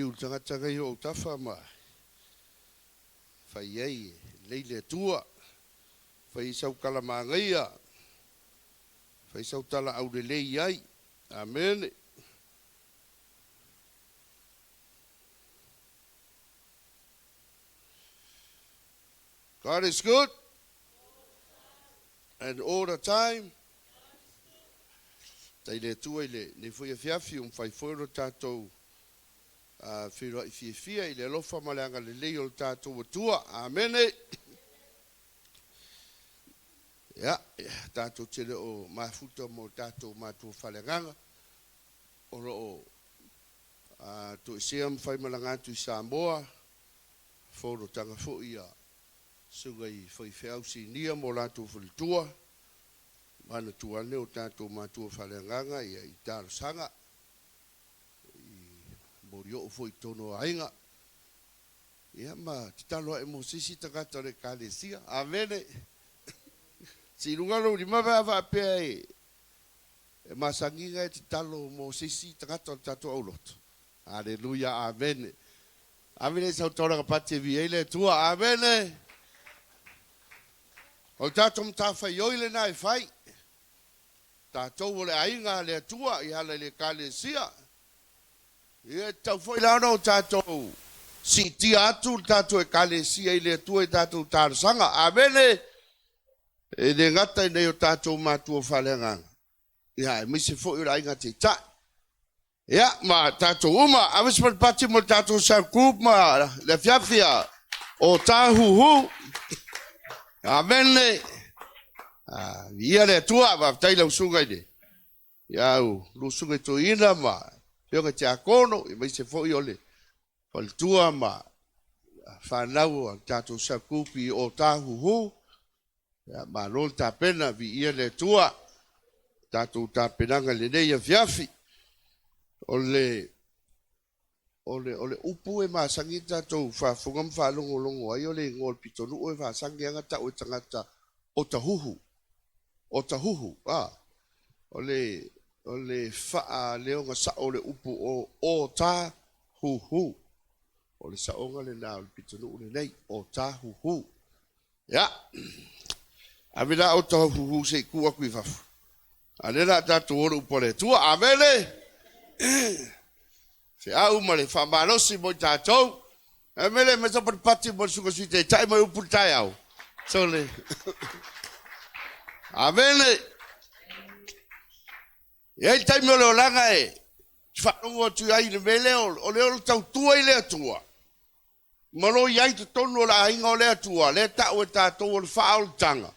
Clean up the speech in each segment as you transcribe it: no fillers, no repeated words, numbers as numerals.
maliu i le tagata nei o ou tafa ma fai ai e lelei le Atua, fai ai sau tala manaia, fai sau tala aulelei ai. Amene. God is good and all the time. Tai le Atua i lenei foi afiafi ua mafai foi ona tatou feiloai fiafia i le alofa ma le agalelei o le tatou Atua. Amene. Ia, tatou te le o mafuta mo tatou matua faaleagaga o lo o toesea ma faimalaga atu i Samoa, fonotaga foi a susuga i faifeau sinia ma o latou faletua, manatua ane o tatou matua faaleagaga ia i talosaga, i molioo foi i totonu o aiga, ia ma tatalo ae mo se isi tagata o le Ekalesia. Amene! Se i luga lou lima pe a faapea e E masani na e tatalo mo se isi tagata o le tatou aulotu. Aleluia amene. Ave lea i sau taulaga pati e viia ai le Atua. Amene. O le tatou matafaioi lena e fai. Tatou o le aiga a le Atua i ala i le Ekalesia. Ia e tatau foi la ona o tatou siitia atu le tatou Ekalesia i le Atua i tatou talosaga. Amene. E le gata i nai o tatou matua faaleagaga, ia aemaise foi o le aiga taitai. Ia, ma tatou uma, ave se patipati mo le tatou cell group ma le afiafi a o Tāhuhu. Amene. Ah, viia le Atua, faafetai lau susuga i le ia au lua susuga i toeaina ma afioga i tiakono, aemaise foi o le faletua ma fanau a le tatou cell group i o Tāhuhu. Ia, malo le tapena, viia le Atua, tatou tapenaga i lenei afiafi. O le, o le, o le upu e masani tatou faafofoga ma faalogologo ai, o le igoa o le pitonuu e masani lava ona tau e tagata o Tahuhu. O Tahuhu, a. O le, o le faaleoga sao o le upu o o ta hu hu. O le saoga lena o le pitonuu lenei, o Tahuhu. Ia, ave la o Tahuhu se i tu atu i fafo. A lea la tatou o le upu a le Atua. Amene! Feau ma le faamalosi mo i tatou. Amene, mai sau patipati mo le susuga Sui Taitai mai upu i le taeao. Sole. Amene! E i ai le taimi o le olaga e faalogo atu ai i le mea lea, o le o le tautua i le Atua. Ma lo i ai totonu o le aiga o le Atua, lea e tau e tatou o le faaolataga.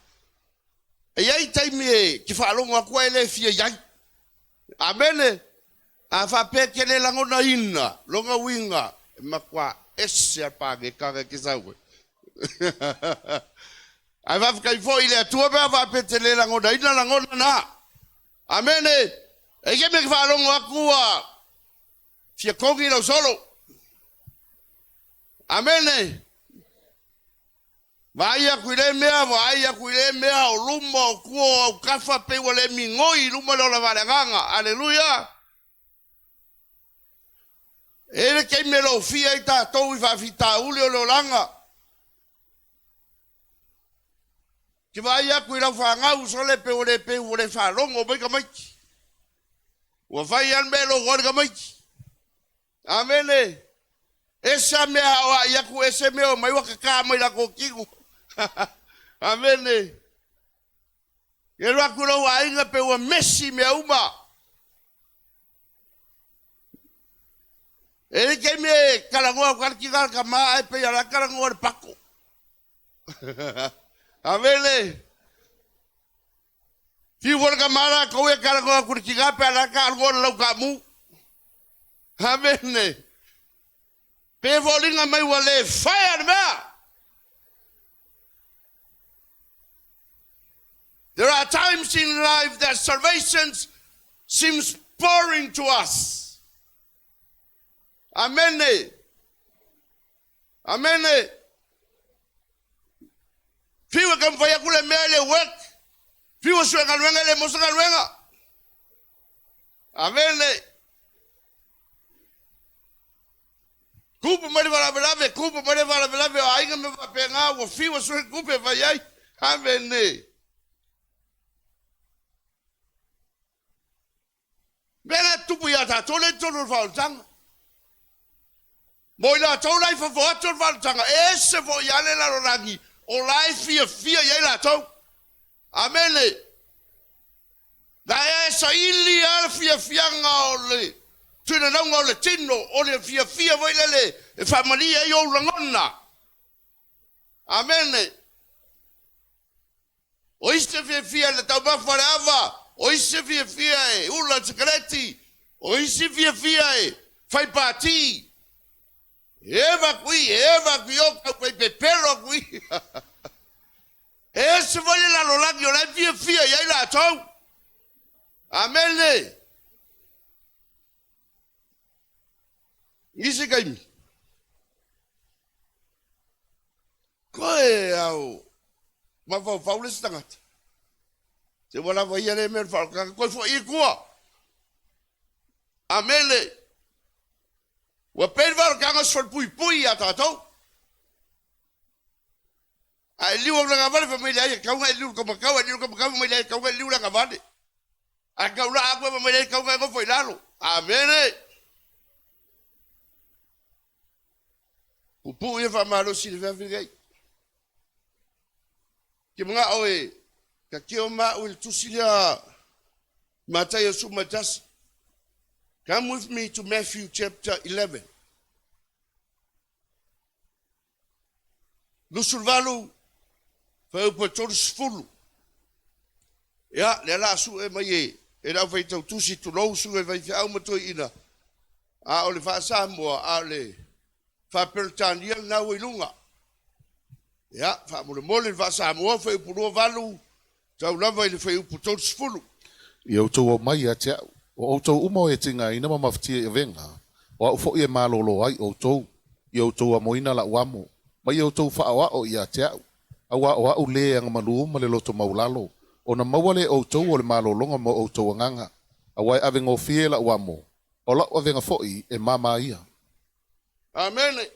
E i ai taimi e te faalogo atu ai e le fia i ai. Amene! A faapea e te le lagonaina lona uiga, e matua ese a paneta na e te sau ai. Ae faafetai foi i le Atua pe a faapea e te le lagonaina lagona na. Amene! E i ai mea e te faalogo atu ua fia togi lau solo. Amene! Vaai atu i lea mea, vaai atu i lea mea, o luma, o tua, o autafa, pei ua le migoi i luma le ola faaleagaga. Aleluia! E i ai le taimi e lofia ai tatou i faafitauli o le olaga. Te vaai atu i lau fanau, sole pe ua le pei ua le faalogo mai tamaiti. Ua fai lava le mea e logo ai le tamaiti. Amene. Ese a mea aoai atu, ese mea omai ua kaka mai latou tino. Amene. E alu atu i lou aiga pe ua mesi mea uma. E i ai taimi e talanoa atu ai le tina i le tama ae pei o la e talanoa i le pato. Amene. Fiu foi le tama latou ia talanoa atu i le tina pe a la e taaloa le lau taamu. Amene. Pe foliga mai ua le faia le mea. There are times in life that salvation seems boring to us. Amene. Amene. Fiu e taumafai atu le mea e le work. Fiu e sue galuega e le maua se galuega. Amene. Tupu mai le faalavelave, tupu mai le faalavelave o aiga ma faapena, ua fiu e sue tupe e fai ai. Amene. Mea la e tupu ia tatou lea i totonu o le faaolataga. Mo i latou la i fafo atu o le faaolataga, e ese foi lava le lalolagi o la e fiafia i ai latou. Amene. La e saili lava le fiafiaga o le tuinanauga o le tino, o le fiafia foi lele e faamalie ai ou lagona. Amene. O isi e fiafia i le taumafa o le ava, o isi e fiafia e ula le sikareti, o isi e fiafia e fai pati. Eva aku i, eva aku i o, tau fai pepelo aku i. E ese foi le lalolagi o la e fiafia i ai latou. Amene. Nisi kaimi. Koe au mafaufau le isi tagata. Se ua lava ia lea mea o le faaolataga, toe foi i tua. Amene. Ua pei le faaolataga o se falepuipui ia tatou. A e liu au i le agavale, fai mai leai, e tatau ona e liu i le taumatau, a e liu i le taumatau, fai mai leai, e tatau ona e liu i le agavale. A e taulaa atu, fai mai leai, e tatau ona e nofo i lalo. Amene. Puupuu ia faamalosi i le feafi lenei. Ke manao e tatio ma au i le tusi lea Mataio 11. Come with me to Matthew chapter 11. 28, fuaiupu e 30. Ia, lea la a sue mai e, e le aufaitau tusi, tulou susuga i faifeau ma toeaiina, a o le faa-Samoa, a o le faa-Peretania lena ua i luga. Ia, faamolemole le faa-Samoa, fuaiupu 28, tau lava i le fuaiupu 30. Ia outou omai ia te a'u, o outou uma o e tigaina ma mafatia i avega, o a'u foi e malōlō ai outou. Ia outou amoina la'u amo, ma ia outou faaoa'o ia te a'u, auā o a'u lē agamalū ma le loto maulalo, ona maua lea e outou o le malōloga mo outou agaga, auā e avegofie la'u amo, o la'u avega foi e māmā ia. Amene.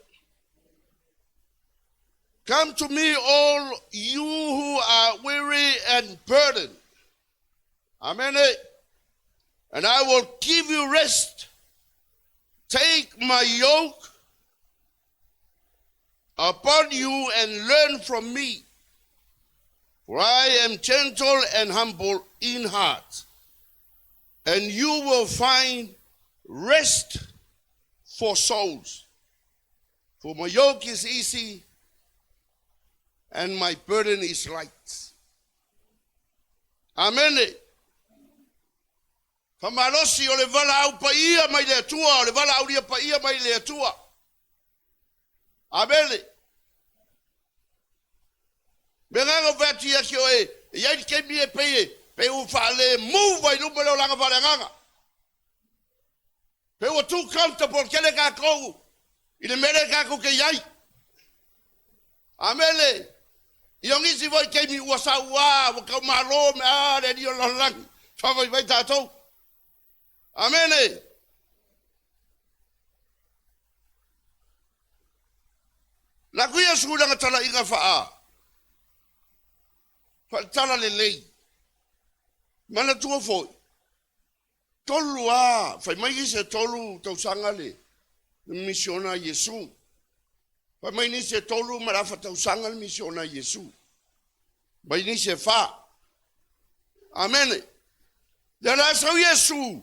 Come to me all you who are weary and burdened. Amene. And I will give you rest. Take my yoke upon you and learn from me. For I am gentle and humble in heart, and you will find rest for souls. For my yoke is easy and my burden is light. Amene. Faamalosi o le valaau paia mai le Atua, o le valaaulia paia mai le Atua. Amene. Mea agaga o fai atu ia te oe, e i ai le taimi e pei e, pei ua faalemu mai luma le olaga faaleagaga. Pei ua too comfortable tele tatou i le mea lea tatou te i ai. Amene. Ia o nisi foi taimi ua sauā, ua taumalo me a le Alii o le lalolagi, faavaivai tatou. Amene. Laku ia sulaga talaiga faa faaletala lelei. Manatua foi, tolu a, fai mai nisi e 3 tausaga le misiona a Iesu. Fai mai nisi e 3 ma le afa tausaga le misiona a Iesu. Mai nisi e 4. Amene. Lea la sau Iesu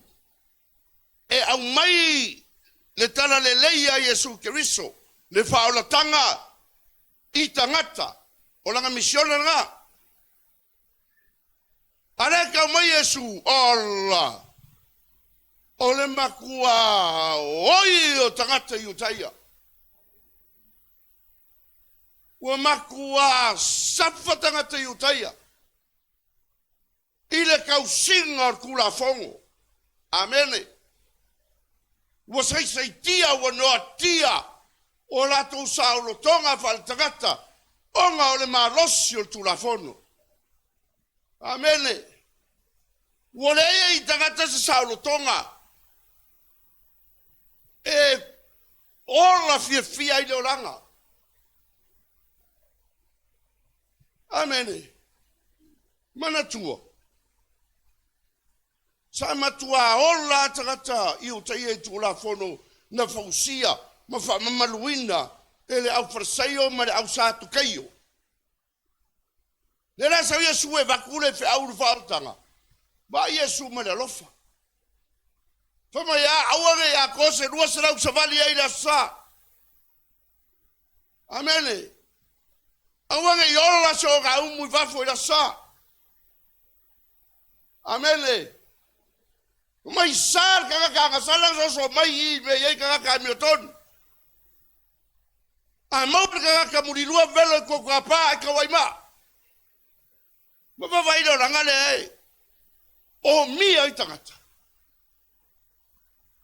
e aumai le tala lelei a Iesu Keriso, le faaolataga i tagata, o lana misiona lena. A lea tau mai Iesu, ola, o le matua oi o tagata Iutaia. Ua matua safa tagata Iutaia i le tausiga o le Tulafono. Amene. Ua saisaitia, ua noatia o latou saolotoga faaletagata ona o le malosi o le Tulafono. Amene. Ua leai ai tagata se saolotoga e Ola fiafia ai le olaga. Amene. Manatua, sa matua ola tagata i uta ia i Tulafono na fausia ma faamamaluina e le au Farisaio ma le au Satukeio. Le la sau Iesu e vaku le feau le faaolataga, va Iesu ma le alofa. Fai mai a aua ne i atoa se 200 savali ai i le aso sa. Amene. Aua ne i ola se ogaumu i fafo i le aso sa. Amene. Mai sa le tagata agasala soso mai i mea i ai tagata amiotonu. A maua le tagata mulilua velo i kuakuapā e tauai maa. Ma vaavaai le olaga lea e omia ai tagata.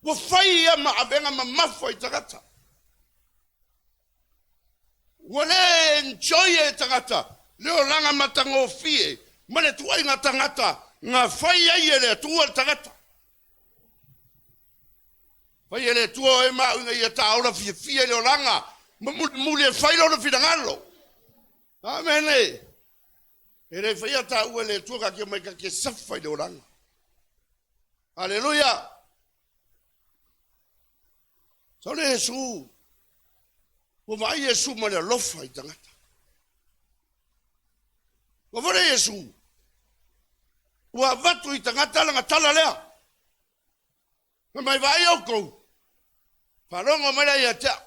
Ua fai ia ma avega mamafa i tagata. Ua le enjoy e tagata le olaga matagofie ma le tuaiga tagata na fai ai e le Atua le tagata. Fai e le Atua o e ma au ina ia taola fiafia i le olaga ma mulimuli e fai lona finagalo. Amene. E le faia taua e le Atua ka te mai ka te safa i le olaga. Aleluia. Sau le Iesu. Ua vaai Iesu ma le alofa i tagata. Ua foi le Iesu. Ua avatu i tagata lana tala lea. Fai mai vaai outou. Faalogo mai la ia te au.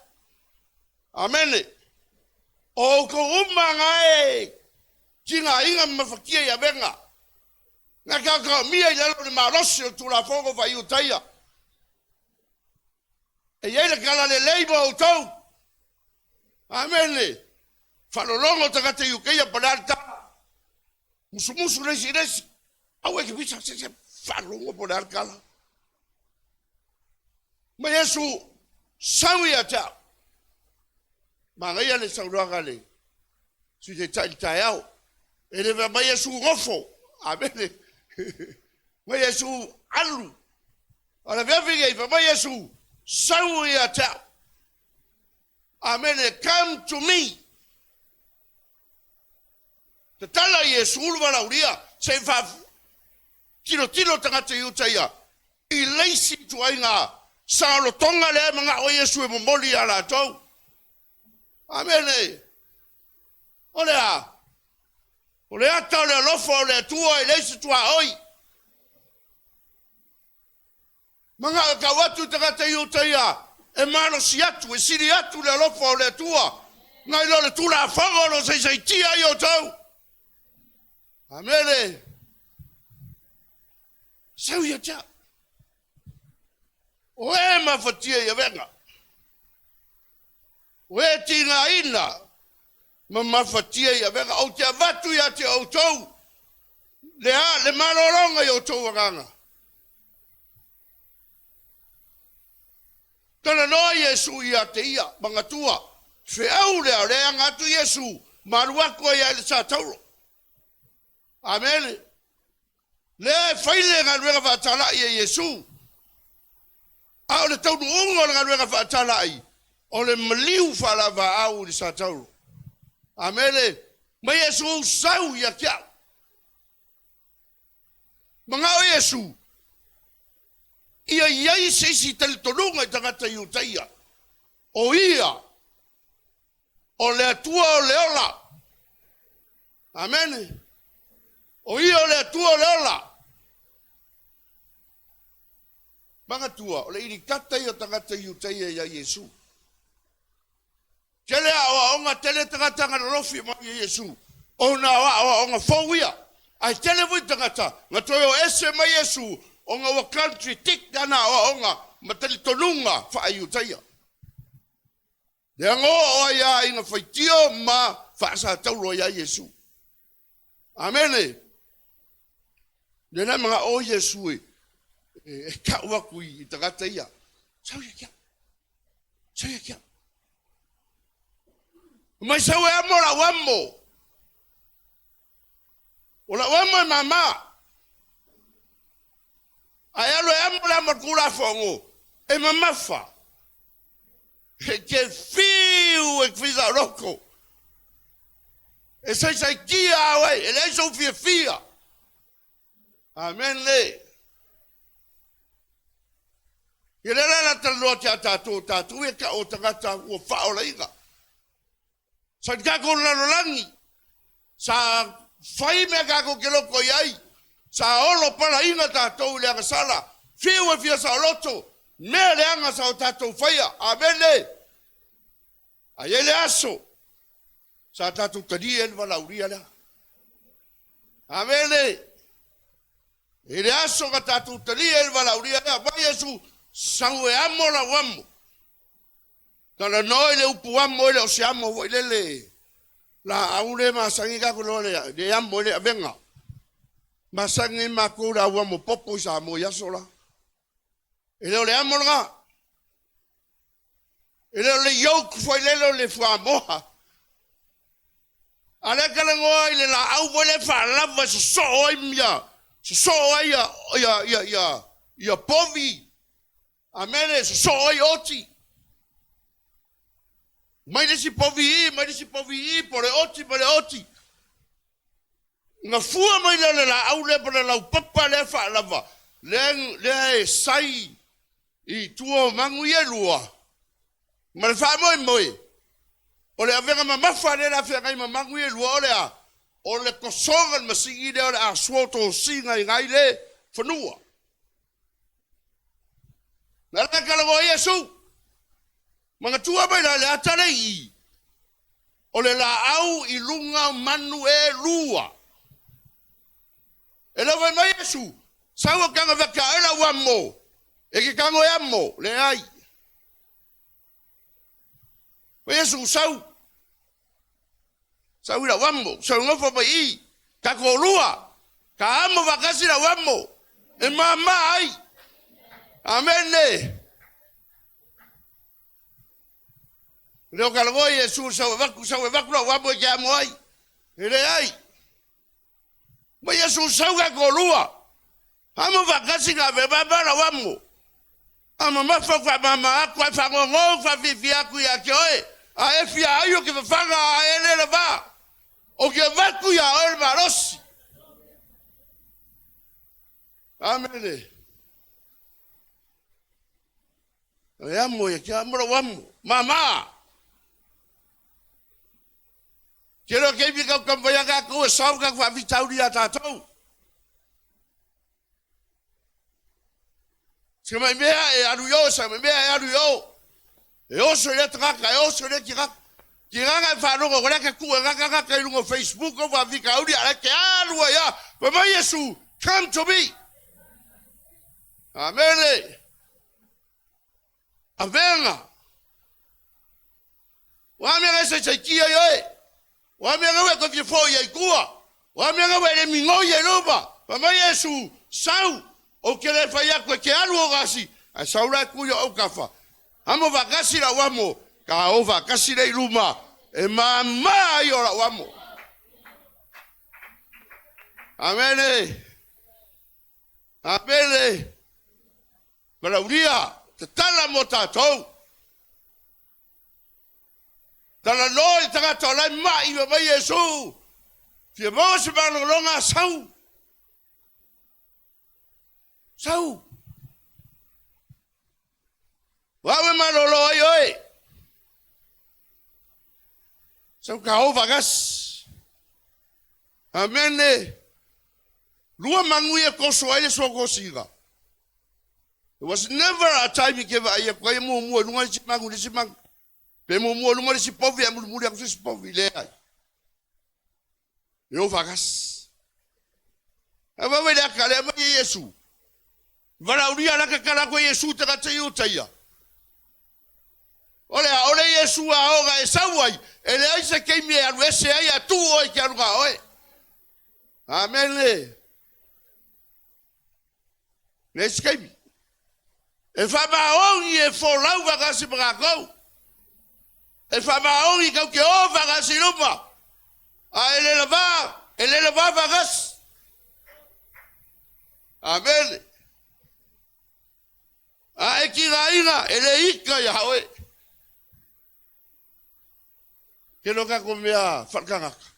Amene. O outou uma nga e tigaina ma mafatia i avega. Na taotaomia i lalo o le malosi o le Tulafono faa-Iutaia. E i ai le tala lelei mo outou. Amene. Faalologo tagata Iutaia po o le a le tala. Musumusu le isi i le isi. Aua e te pisa se se faalogo po o le a le tala. Ma Iesu sau ia te au. Manaia le saunoaga a le Sui Taitai i le taeao. E le fai mai Iesu nofo. Amene. Mai Iesu alu. O le afiafi nei, fai mai Iesu, sau ia te au. Amene. Come to me. Tatala Iesu le valaaulia se i faatilotilo tagata Iutaia i le isi ituaiga saolotoga lea e manao ai Iesu e momoli ia latou. Amene. O le a? O le ata o le alofa o le Atua i le isi tuaoi. Manao e tau atu i tagata Iutaia e malosi atu, e sili atu le alofa o le Atua nai lo le Tulafono o lo o saisaitia ai outou. Amene. Sau ia te au. O e mafatia i avega. O e tigaina ma mafatia i avega. Ou te avatu ia te outou le, a, le malologa i outou agaga. Talanoa Iesu ia te ia, manatua, feau lea o lea e aga atu Iesu ma alu atu ai ia i le satauro. Amene. Lea e fai le galuega faatalai e Iesu. A o le taunuuga o le galuega faatalai, o le maliu faalavaau i le satauro. Amene. Ma Iesu sau ia te au. Manao Iesu ia i ai se isi talitonuga i tagata Iutaia, o ia o le Atua o le ola. Amene. O ia o le Atua o le ola. Manatua, o le ilikata ia o tagata Iutaia ia Iesu. Tele aoaoga, tele tagata na lolofi mai ia Iesu. Ona o aoaoga fou ia. Ae tele foi tagata na toe o ese mai Iesu ona ua contradict ana aoaoga ma talitonuga faa-Iutaia. Lea na oo ai a ina faitio ma faasatauro ai ia Iesu. Amene. Lea la manao o Iesu e tau atu i tagata ia. Sau ia te au. Sau ia te au. Mai sau e amo lau amo. O lau amo e mama. Ae alu e amo le amo o le Tulafono e mamafa. E ke fiu e fia saoloto. E saisaitia au ai, e leai sou fiafia. Amen le. Ia lea la la talanoa atu ia tatou, o tatou ia ka o tagata ua faaolaina. Sa ni tatou lalolagi, sa fai mea tatou te loto i ai, sa olo palaina tatou i le agasala, fiu e fia saoloto, mea leaga sa o tatou faia. Amene! A i ai le aso, sa tatou talia ai le valaaulia lea. Amene! I le aso na tatou talia ai le valaaulia lea, mai Iesu, sau e amo lau amo. Talanoa i le upu amo e le o se amo foi lele laau le masani tatou iloa le, le amo e le avega. Masani ai matou le au amo popo i Samoa i aso la. E le o le amo lena. E le o le yoke foi lele o le fuamoa. A lea talanoa i le laau foi lea e faalava e sosoo ai ia, sosoo ai ia, ia, ia, ia, ia povi. Amene, sosoo ai oti. Mai le isi povi i, mai le isi povi i, po o le oti ma le oti. Na fua mai lea o le laau lea po o le laupapa lea faalava, lea, lea e sai i tua o magu ia e lua, ma le faamoemoe, o le avega mamafa lea o le a feagai ma magu ia e lua, o le a? O le tosoga o le masini lea o le a suotosina i ai le fanua. Na la talanoa Iesu. Manatua mai la le ata le i. O le laau i luga o manu e lua. E lau fai mai Iesu, sau e taga veke a oe lau amo, e ke tago e amo, leai. Fai Iesu, sau, sau i lau amo, sau nofo mai i, ta toalua, ta amo faatasi lau amo, e mama ai. Amene. Leo talanoa Iesu, sau e vaku, sau e vaku lau amo e te amo ai. E leai. Ma Iesu sau ta toalua, amo faatasi ka ave mama lau amo. A mamafa ou faamama aku ae fagogo ou faafiafia aku ia te oe, a e fia ai o ke fafaga a e le lava, o ke avatu iā oe le malosi. Amene. E amo ia ke amo lau amo. Mama! Tele o keimi kau kamwai a kākou e sao kākou faafitauli iā tātou. Se mai mea e alu i o, se mai mea e alu i o. E oso i lea tagata, e oso i lea tagata. Ki nganga e wharongo, ko lea ke ku e ngaka ngaka i runga o Facebook o faafitauli a lea ke alu ai a. Fai mai Iesu, come to me. Amene. Avega. O a mea ngai saisaitia ai oe? O a mea ngai ua e toe fia foi ai i tua? O a mea ngai ua e le migoi ai luma? Fai mai Iesu, Sau, ou te le fai atu e te alu o gasi, ae sau la e tu i o autafa. Amo faatasi lau amo, ka o faatasi lea i luma, e mama ai o lau amo. Amene. Amene. Valaulia, tatala mo tatou. Talanoa i tagata o la e ma'i ma mai Iesu. Fia maua se malologa, sau. Sau. O au e malolo ai oe. Sau ka o faatasi. Amene. Lua magu ia toso ai le soatosina. There was never a time i ke vaai atu ai e muamua i luga le isi magu i le isi magu. Pe muamua i luga le isi povi ae mulimuli atu se isi povi. Leai. E o faatasi. Ae vaavaai le ata lea mai e Iesu. Valaaulia la tatala atu e Iesu tagata i uta ia. O le a, o le Iesu a oga e sau ai, e leai se taimi e alu ese ai a tuu oe i ke aluga a oe. Amene. Leai se taimi. E faamaoni e folau faatasi ma tatou. E faamaoni tatou te o faatasi i luma. A e le lavā, e le lavā faatasi. Amene. A e tigaina, e le ika iā oe. Tele o tatou mea faaletagata.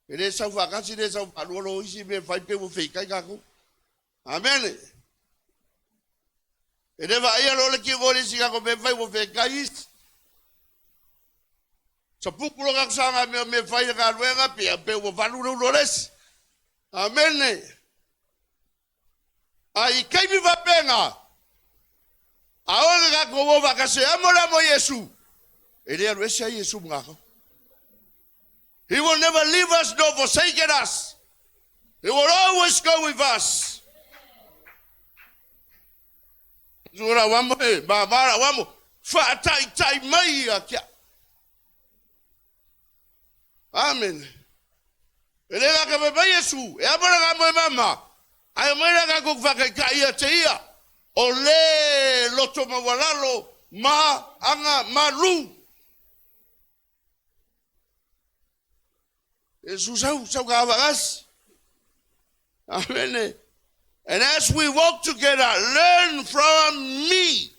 E le sau faatasi, le sau faalua lo isi mea fai pe ua feitai tatou. Amene. E le vaaia loa le tino le isi tatou mea fai ua feitai isi. Saputu lo tatou saga mea mea fai le galuega pe pe ua valu le ulo le isi. Amene. A i taimi faapena, a oo ina tatou o faatasi e amo le amo a Iesu, e le alu ese ai Iesu ma tatou. He will never leave us nor forsaken us. He will always go with us. Iesu lau amo e, mama lau amo, faataitai mai ia te au. Amen. E le gata fai mai Iesu, e amo lana amo e mama, ae aumai la tatou faataitai ia te ia, o le loto maualalo ma aga malu. Iesu sau, sau ka avagasi. Amen. And as we walk together, learn from me.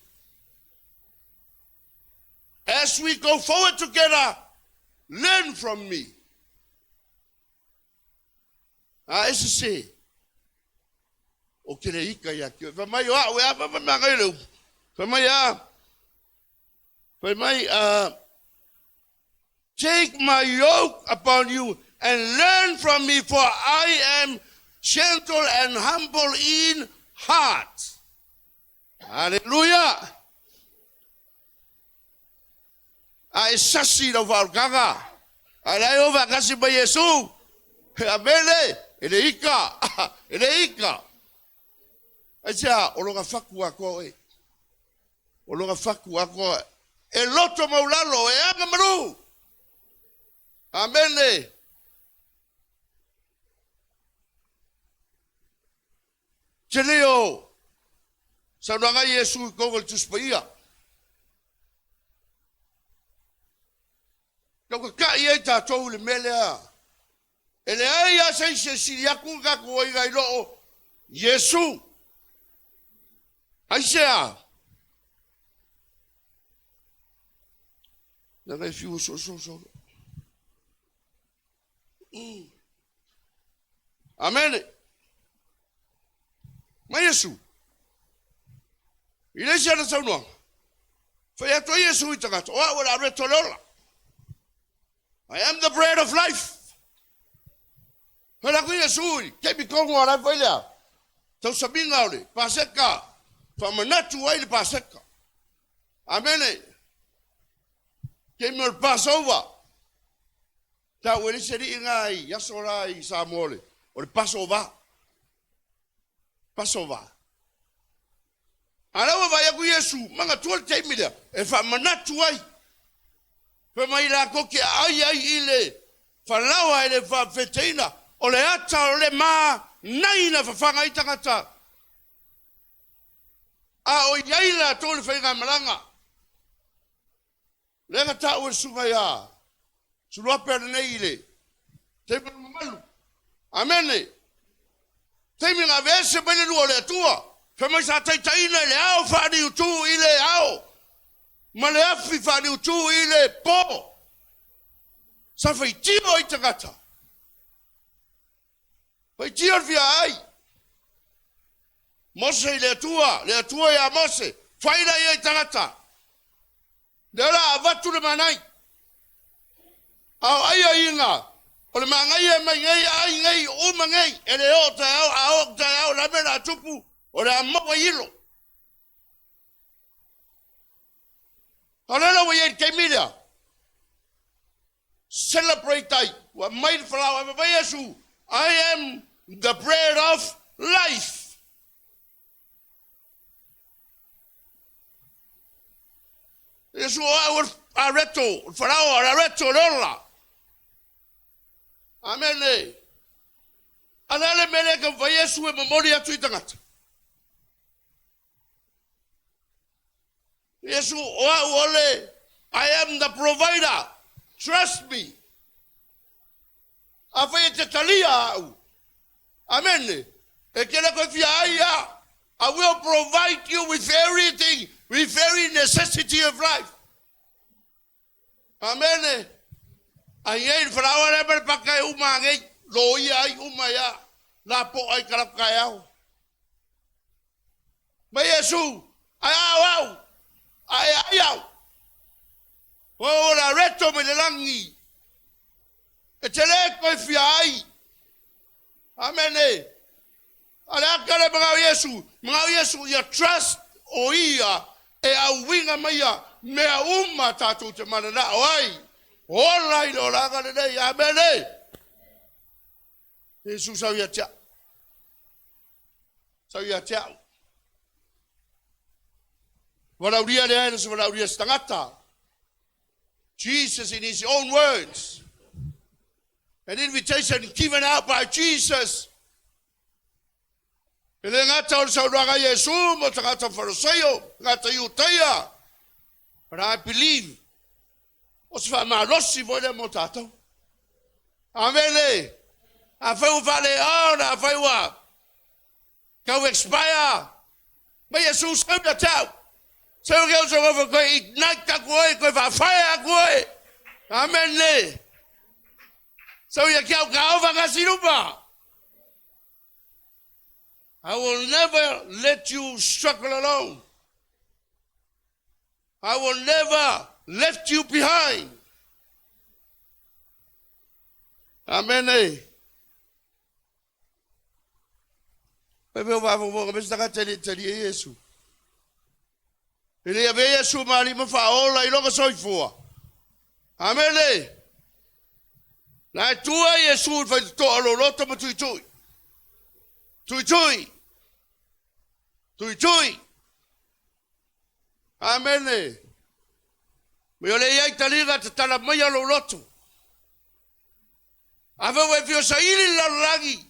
As we go forward together, learn from me. A e sese. O ke le ika ia ki. Fai mai o au e apa fai mai ngai le upu. Fai mai a. Fai mai a. Take my yoke upon you and learn from me, for I am gentle and humble in heart. Hallelujah. A e sasi lau faaolataga. A le ai o faatasi ma Iesu. Amene. E le ika. E le ika. Aisea, o lona fatu atoa oe. O lona fatu atoa. E loto maulalo, e aga malu. Amene. Tele o saunoaga a Iesu i totonu o le Tusi Paia. Tau tata'i ai tatou i le mea lea. E leai lava se isi e sili atu le tatou aiga i loo Iesu. Aisea? Leaga e fiu e soosoo. Amene. Ma Iesu. I le isi ana saunoaga, fai atu ai Iesu i tagata, o au o le areto o le ola. I am the bread of life. Fai la ku Iesu i taimi tonu a la e fai lea. Tausamiga o le Paseka, faamanatu ai le Paseka. Amene. Taimi o le Passover. Tau e le isi alii na i aso la i Samoa o le, o le Passover. Passover. A lea ua vaai atu Iesu, manatua le taimi lea, e faamanatu ai. Fai mai latou te aai ai i le falaoa e le faafeteina, o le ata o le manai na fafaga ai tagata. A o i ai latou i le faigamalaga. Lea na taua e le susuga ia Suluape ananei i le taimi o le mamalu. Amene. Taimi na aveese mai le lua o le Atua, fai mai sa taitaiina i le ao faaniutu i le ao, ma le afi faaniutu i le po. Sa faitio ai tagata. Faitio le fia ai. Mose i le Atua, le Atua ia Mose, fai la ia i tagata. Lea la avatu le manai. A o ai aiga, o le manaia e mai nei ai nei uma nei, e le oo taeao, a oo taeao la mea la tupu, o le a maua ilo. A o lea la ua i ai le taimi lea, celebrate ai, ua aumai le falaoa, ae fai mai Iesu, I am the bread of life. Iesu o au o le areto, o le falaoa, o le areto, o le ola. Amene. A le a le mea lea e taumafai Iesu e momoli atu i tagata? Iesu, o au o le, I am the provider. Trust me. Afai e te talia au. Amene. E te le koe fia ai a. I will provide you with everything, with every necessity of life. Amene. Ai nei le falaoa lea ma le paka e uma nei, loia ai uma ia, lapoa ai kalapu taeao. Mai Iesu, ai au au, ai ai au. O la reto mai le lagi, e te le koe fia ai. Amene. A le aka le mangao Iesu, mangao Iesu ia trust o ia e auiga mai ia mea uma tatou te mananao ai. Ola i le olaga lenei. Amene. Iesu sau ia te au. Sau ia te au. Valaulia le ae se valaulia se tagata. Jesus in his own words. An invitation given out by Jesus. E le gata o le saunoaga Iesu mo tagata Fariseio, tagata Iutaia. But I believe o se faamalosi foi lea mo tatou. Amene. Afai ua faaleona, afai ua tau expire. Mai Iesu sau ia te au. Sau ke au sau koe ignite aku oe, koe faafire aku oe. Amene. Sau ia ke au ka ova ka silupa. I will never let you struggle alone. I will never left you behind. Amen. Pe pe wa fo me sa ka tele tele Yesu. Ele ave Yesu mali ma fa ola i loka soifua. Amen. Na tua Yesu fa to alo loto ma tui tui. Tui tui. Tui tui. Amen. Me ole ia taliga te tala mai alo loto. Ave ue fio saili lalagi.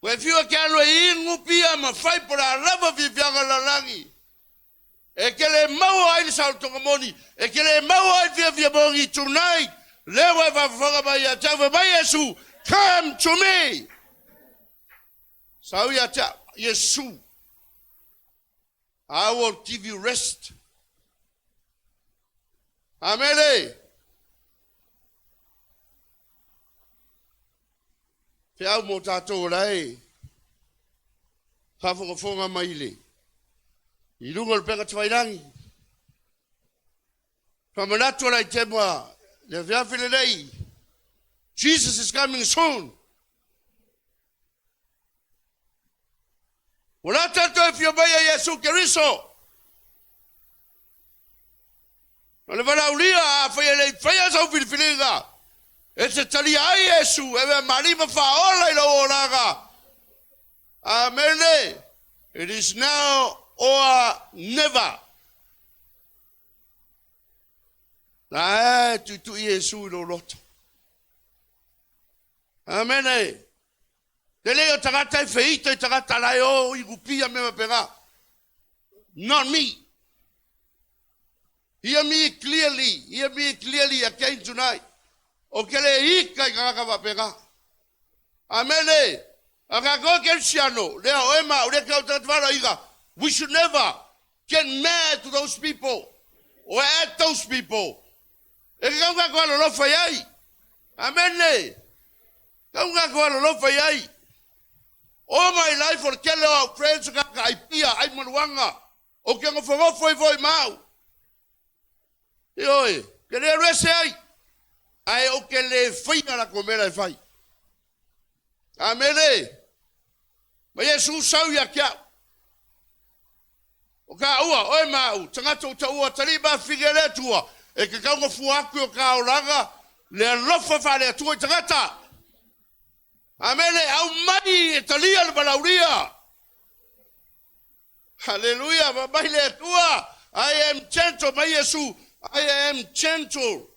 Ue fio ke alo e ingu pia ma fai por a lava fi fianga lalagi. E ke le maua ai le sautoga moni. E ke le maua ai fia fia mongi tonight. Le ue fafafoga mai ia te mai Yesu. Come to me. Sau ia te Yesu. I will give you rest. Amene. Te au mō tātou ora e. Whaafongafonga mai le. I runga o le peka te wairangi. Whamanatu ora i te mua. Le whiawhi le nei. Jesus is coming soon. Ua tātou e fia mai a Iesu Keriso. O le valaulia a whai le whai sau filifiliga. E te talia ai Iesu, e mea marima whaola i lau olaga. Amene. It is now or never. Na e tutu Iesu i lo loto. Amene. Te leo tagata e feita i tagata lai o i kupia me mapenga. Not me. Hear me clearly. Hear me clearly again tonight. O ke le ika i kaka mapenga. Amene. Aka ko ke siano. Lea o ema o le ka o tagata iga. We should never get mad to those people. Or at those people. E ke kaunga ko alo lofa iai. Amene. Kaunga ko alo lofa iai. All my life o le kele o au friends ka ka ai pia ai maluanga. O ke ngofongofo i foi mau. I oi, ke le rese ai. Ai o ke le whina la komera e whai. Amene. Ma Yesu sau ia kia. O ka ua, oe mau, tangata o ta ua, tali ma whige le tua. E ke kaunga fuaku o ka olaga, le alofa wha le atua i tangata. Amene, au mai e talia le balauria. Hallelujah, ma mai le atua. I am gentle, mai Yesu. I am gentle.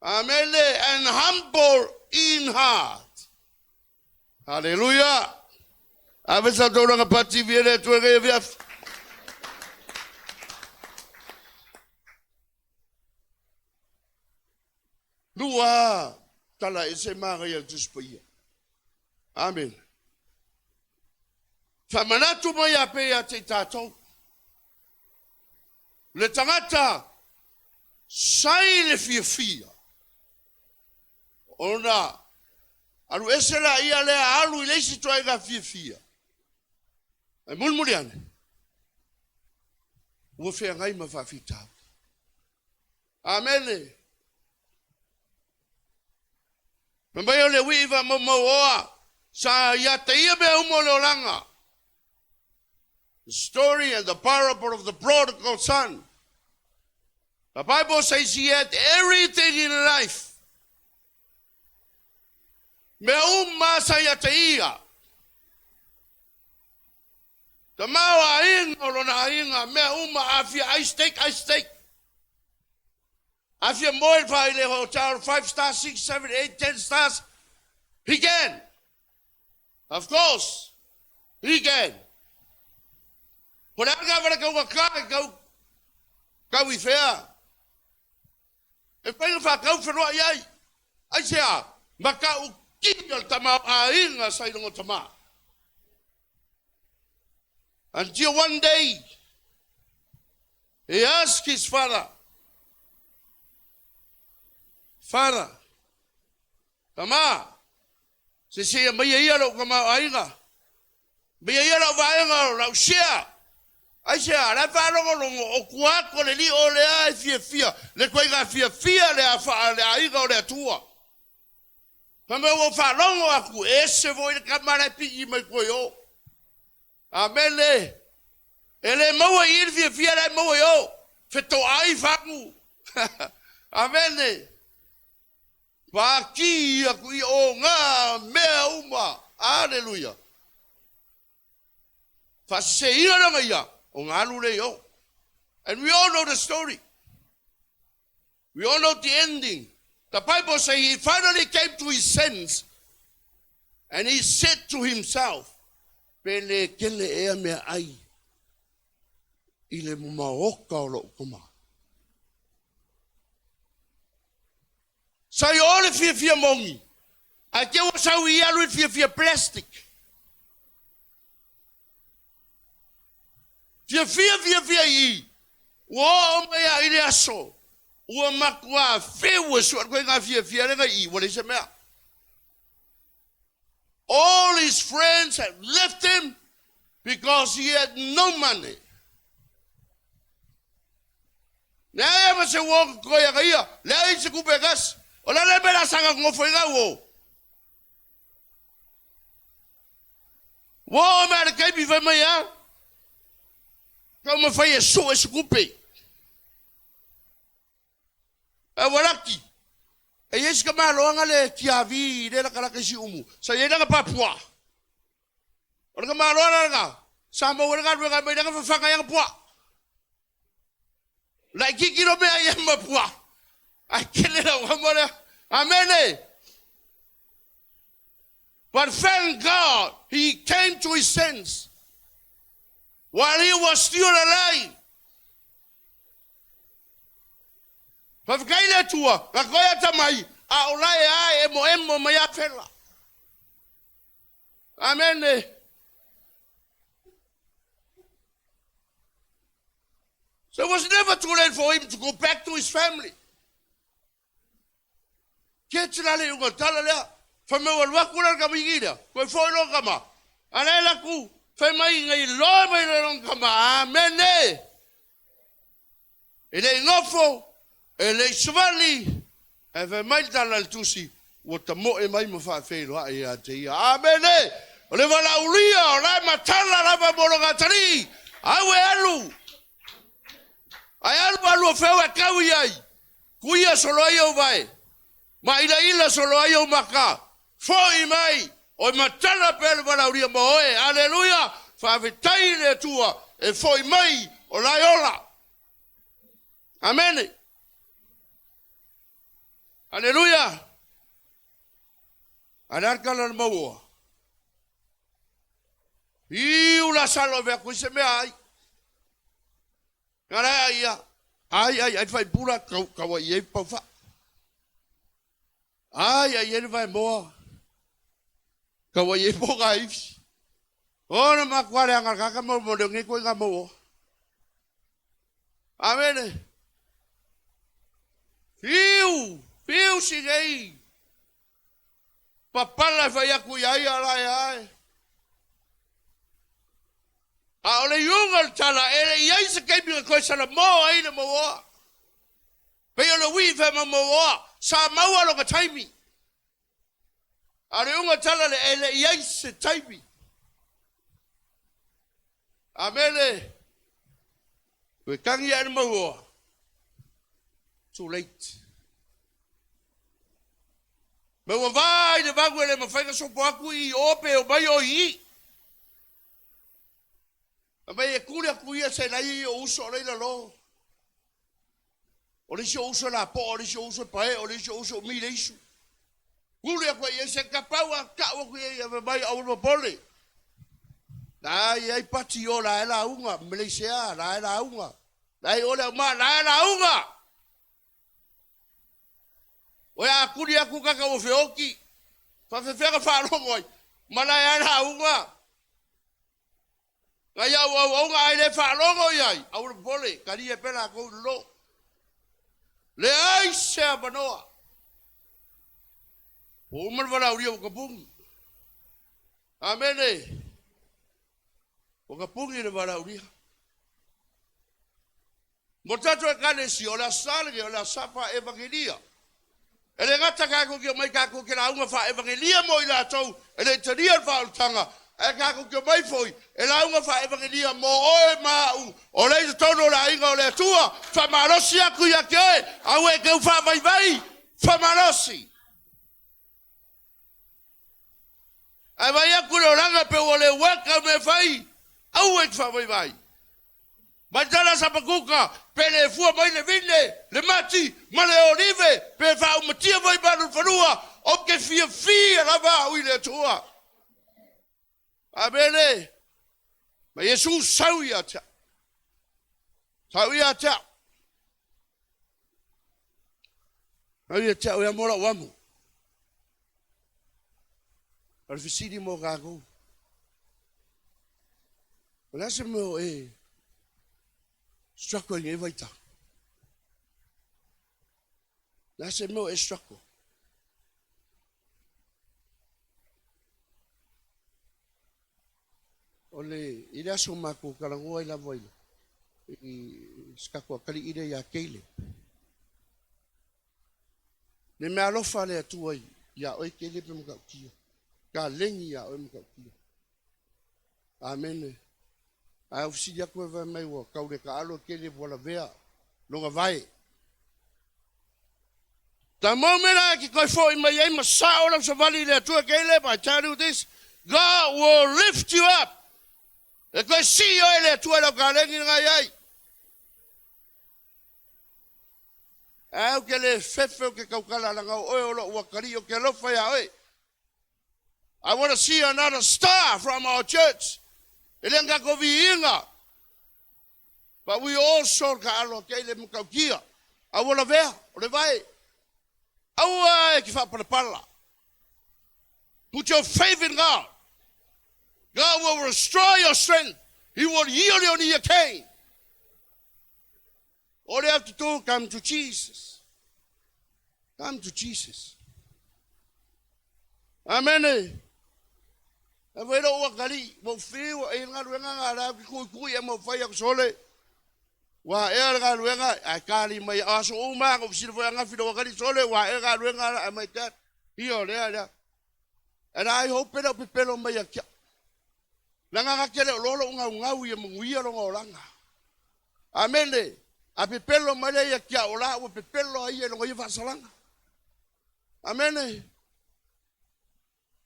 Amene, and humble in heart. Hallelujah. Ave sa tauranga pati viere atua ngai aviafi. Lua tala e se maga ia tuspaia. Amen. Whamanatu mai a pe a te tātou. Le tangata Sai le fiafia ona alu ese laia lea alu i le isi ituaiga fiafia. Ae mulimuli ane, ua feagai ma faafitauli. Amene. Fai mai o le uii faamaumauoa sa ia te ia mea uma o le olaga. The story and the parable of the prodigal son. The Bible says he had everything in life. Mea uma sa ia te ia. Tamaoaiga o lona aiga, mea uma, a fia ai steak, ai steak. A fia moe i le hotel, 5 stars, 6, 7, 8, 10 stars, he can. Of course, he can. Po le aga wale kau ka kau kau i whea. E whai na whakau whenua i ai. Ai se a, ma ka u ki o le tamaoaiga sa i logo tama. Until one day, he asked his father, Father, tama, se se mai ia lou tamaoaiga, mai ia lau vaega o lau share. Ai se a, la whaalongolongo o kuako le li o le a e fia fia, le koiga fia fia le a wha le aiga o le atua. Fa mai ua faalogo aku, e ese foi le kama la e pii mai koe o. Amene. E le maua i le fiafia la e maua i o. Fetoai fagu. Amene. Paki aku i o ngā mea uma. Aleluia. Faaseseina langa ia o ngā alu le i o. And we all know the story. We all know the ending. The Bible says he finally came to his sense and he said to himself, Pe le kele ea mea ai i le maoka o lou tama. Sa i o le fiafia mogi, ae te ua sau i alu i le fiafia plastic. Fiafia, fiafia i i, ua oo mai a i le aso, ua matua feu e sua koe ngā fiafia lenga i i, ua leai se mea. All his friends had left him because he had no money. Leai ama se uo koe anga ia, leai se kupe gas. O la le mea sanga ngofo i ngau o. Ua oo mai le taimi fai mai a, taumafai e sue se tupe. Ae ua laki, e i ai si tamaloaga le tiavi i le lakalaka i Siumu, sa i ai lana papua. O le tamaloa la lena, sa maua ai le galuega e aumai lana fafaga i ana puaa. Laitiiti lo mea ia ma puaa, ae tele lau amo lea. Amene! But thank God he came to his sense while he was still alive. Faafetai le Atua, na toe atamai, a o la e a e emoemo mai a fela. Amene. So it was never too late for him to go back to his family. Ke tila le unga tala lea, fai mai ua alu atu la le tamaiti lea, toe foi loa tama. A la e laku, fai mai nei loa mai le lona tama. Amene! E le i nofo, e le i savali, ae fai mai le tala a le tusi, ua tamoe mai ma faafeiloai ia te ia. Amene! O le valaaulia o la e matala lava mo lona atalii, au e alu! Ae alu alu o feu e kau i ai, kuia solo ai ou vae, maʻilaʻila solo ai ou maka, foʻi mai, oe matala pea le valaaulia ma oe. Aleluia! Faafetai i le Atua e foʻi mai o la e ola. Amene. Aleluia! A le a le tala o le mauoa? Iu la salo ave aku i se mea ai. Ka la ia, ai ai ai fai pula kau kau ai ei pau fa. Ai ai ei vai moa. Kau ai ei po ga ifi. Ona ma kwa le anga ka ka mo mo le ngi ko nga mo. Amene. Fiu, fiu si nei. Papala e fai aku ia ia la e ae. A o le iuga o le tala, e le i ai se taimi na toe salamo ai le mauoa. Pei o le uii faamaumauoa, sa maua lona taimi. A o le iuga o le tala, e le i ai se taimi. Amene. Toe tagi ae le mauoa. Too late. Me ua va i le vagu e le mafai na sopo atu i o pe o mai o i i. A mai e kuli aku ia se lai o uso o leila lo. O le isi o uso e lapoa, o le isi o uso e pae, o le isi o uso o mi le isu. Kuli aku ia se kapau a kau aku ia ia mai au le pole. La ia i pati o la e la unga, Malaysia, la e la unga. La i ole au ma, la e la unga. O ia kuli aku kaka o feoki. Whawhewhenga whaalongo ai. Ma la e la unga. Ngai au au auga ai le faalogo i ai. Au le pole, kari e pela kou lo. Le ai se avanoa. O uma le valaulia o ka pungi. Amene. O ka pungi le valaulia. Mo tatou ekalesia, o le asa lenei, o le asa faa-evangelia. E le gata kākou ke omai kākou ke lauga faa-evangelia mo i latou e le i talia le faaolataga, ae kākou ke omai foi e lauga faa-evangelia mo oe ma a'u o lea i totonu o le aiga o le Atua. Faamalosi aku ia te oe, aua e te ufaavaivai, faamalosi. Ae vai aku le olaga pe ua le work au mea fai, aua e te faavaivai. Mai tala Sapakuka, pe le fua mai le vine, le mati, ma le olive, pe faaumatia foi malu i le fanua, ou te fiafia lava au i le Atua. Amene. Ma Iesu sau ia te au. Sau ia te au. Sau ia te au e amo lau amo. O le fesili mo kākou. O le a se mea o e struggle i lenei vaitau? O le a se mea o e struggle? O le, i le aso matou talanoa ai lava i, i se tatou atalii lea ia Keile. Le mea alofa a le Atua ia oe Keile pe matautia. Kalegi ia oe matautia. Amene. Ae ou fesili atu e fai mai ua tau le taalo e Keile ua lavea lona vae. The moment I ke koe foi mai ai ma sao lau savali i le Atua Caleb, I tell you this, God will lift you up. E koe sii oe le Atua i lau kalegi na ngai ai. Ae au ke le fefe o ke kaukala langa o oe o lou atalii o ke alofa ia oe. I want to see another star from our church. E le ngako viiga. But we also ka alo ke ile mukaukia. Aua lavea, o le vae. Aua e ki whaapalapala. Put your faith in God. God will restore your strength. He will heal your knee again. All you have to do, come to Jesus. Come to Jesus. Amen. E whai ro ua kari, mo whiu, e ngaruenga ngā rā ki kui kui e mo whai aku sole. Ua ea le galuega, ae kali mai aso uma, ko fesili foi angafi le ua kali sole, ua ea galuega ae mai te, ia lea lea. E la ai hope le o pepelo mai a kia. Langa ka kele o lolo ngau ngau ia munguia longa olaga. Amene. A pepelo mai le ia kia o la ua pepelo ai ia longa ia faasalaga. Amene.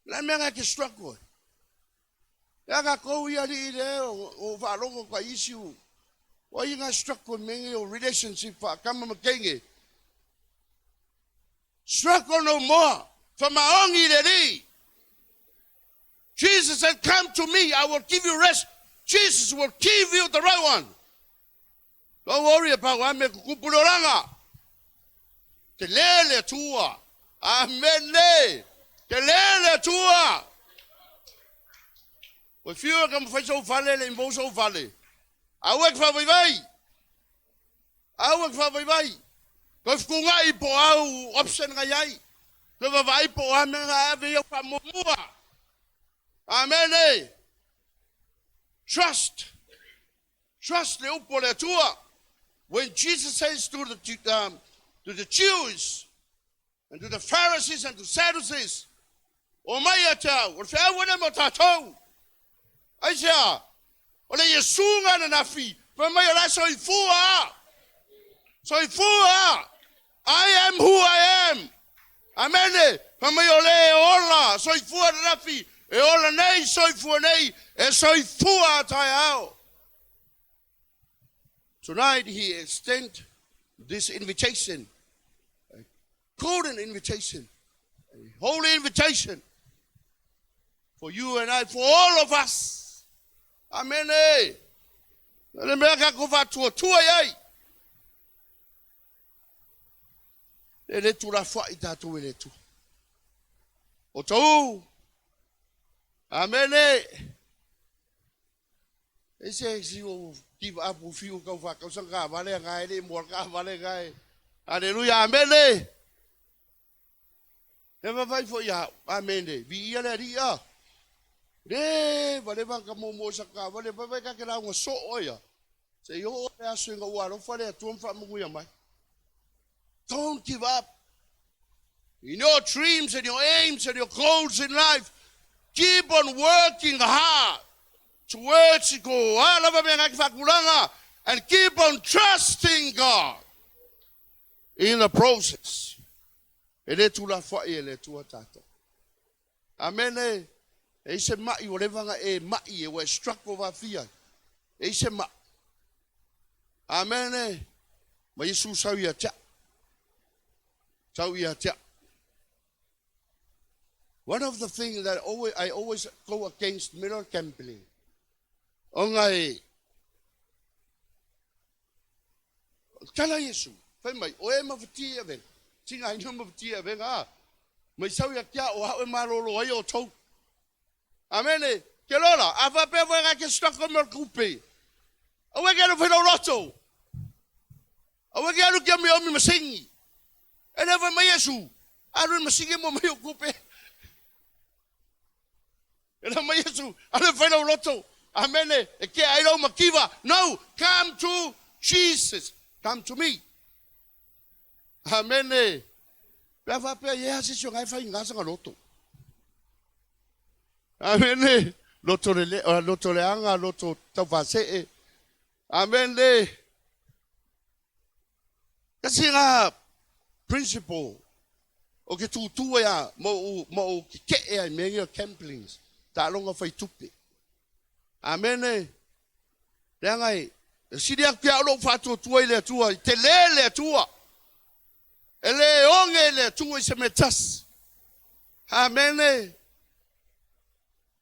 La mea nga ke struggle. Ia ka kou ia li le o faalogo ka isi u. O ia nga struggle me o relationship fa kama ma kenge. Struggle no more. Famaongi le li. Jesus said, come to me, I will give you rest. Jesus will give you the right one. Don't worry about what me kukupu le olaga. Te le le Atua. Amene. Te le le Atua. Ua fiu e ka mawhai sau fale le imou sau fale. Aua e ke whaavaivai. Aua e ke whaavaivai. Toe fetuunai po o au option na i ai. Toe vaavaai po o a mea na ave i au faamuamua. Amene. Trust. Trust le upu o le Atua. When Jesus says to the Jews and to the Pharisees and to Sadducees, o mai ia te au, o le feau ene mo tātou. Aisea, o le Iesu nga na nafi, fa mai o la soifua. Soifua. I am who I am. Amene. Fa mai o le ola, soifua na nafi, e ola nei, soifua nei, e soifua a tai ao. Tonight he extend this invitation, a golden invitation, a holy invitation for you and I, for all of us. Amen. Eh. Le mea ka ko whatua tua ai. E le tula fua i tātou e le tu. O tau. Amen. Eh. E se si o give up o fiu kau whakau sang ka vale ngai le mo ka vale ngai. Hallelujah. Amen. Eh. E vavai fo ia. Amen. Vi ia le ria. Le vale va ka mo mo sa ka vale vai ka ke la ngo so o ia. Se yo le aso nga ua lo fa le tu mfa mu ya mai. Don't give up. In your dreams and your aims and your goals in life, keep on working hard towards go and keep on trusting God in the process. E le tula fwa e le tua tātou. Amen. E se mai o levanga e mai e ua struggle va fia. E se mai. Amen. Ma Yesu sau ia tia. Sau ia tia. One of the things that always, I always go against mirror gambling. O ngai tala Yesu. Fai mai, o e mawhiti e venga. Tinga ina mawhiti e venga. Mai sau ia kia o hau e marolo ai o tau. Amene. Ke lola, a fa pe voe ke struggle me kupe. Awe ke alu whenau loto. Awe ke alu kia me omi masingi. E le mai Yesu. Alu masingi mo mai o kupe. E le mai Yesu. Alu whenau loto. Amene. E ke ai lau makiwa. No, come to Jesus. Come to me. Amene. Pe fa pe ye hasi sio ngai fai ngasa nga loto. Amene. Loto le loto le anga loto tau fase. Amene. Kasi nga principle o ke tutu ia mo mo ke ke e ai me ia gamblings ta longa fai tupe. Amene. Le ngai sili aku ia lo fa tua i le tua te le le tua. E le onge le tua i se metas. Amene.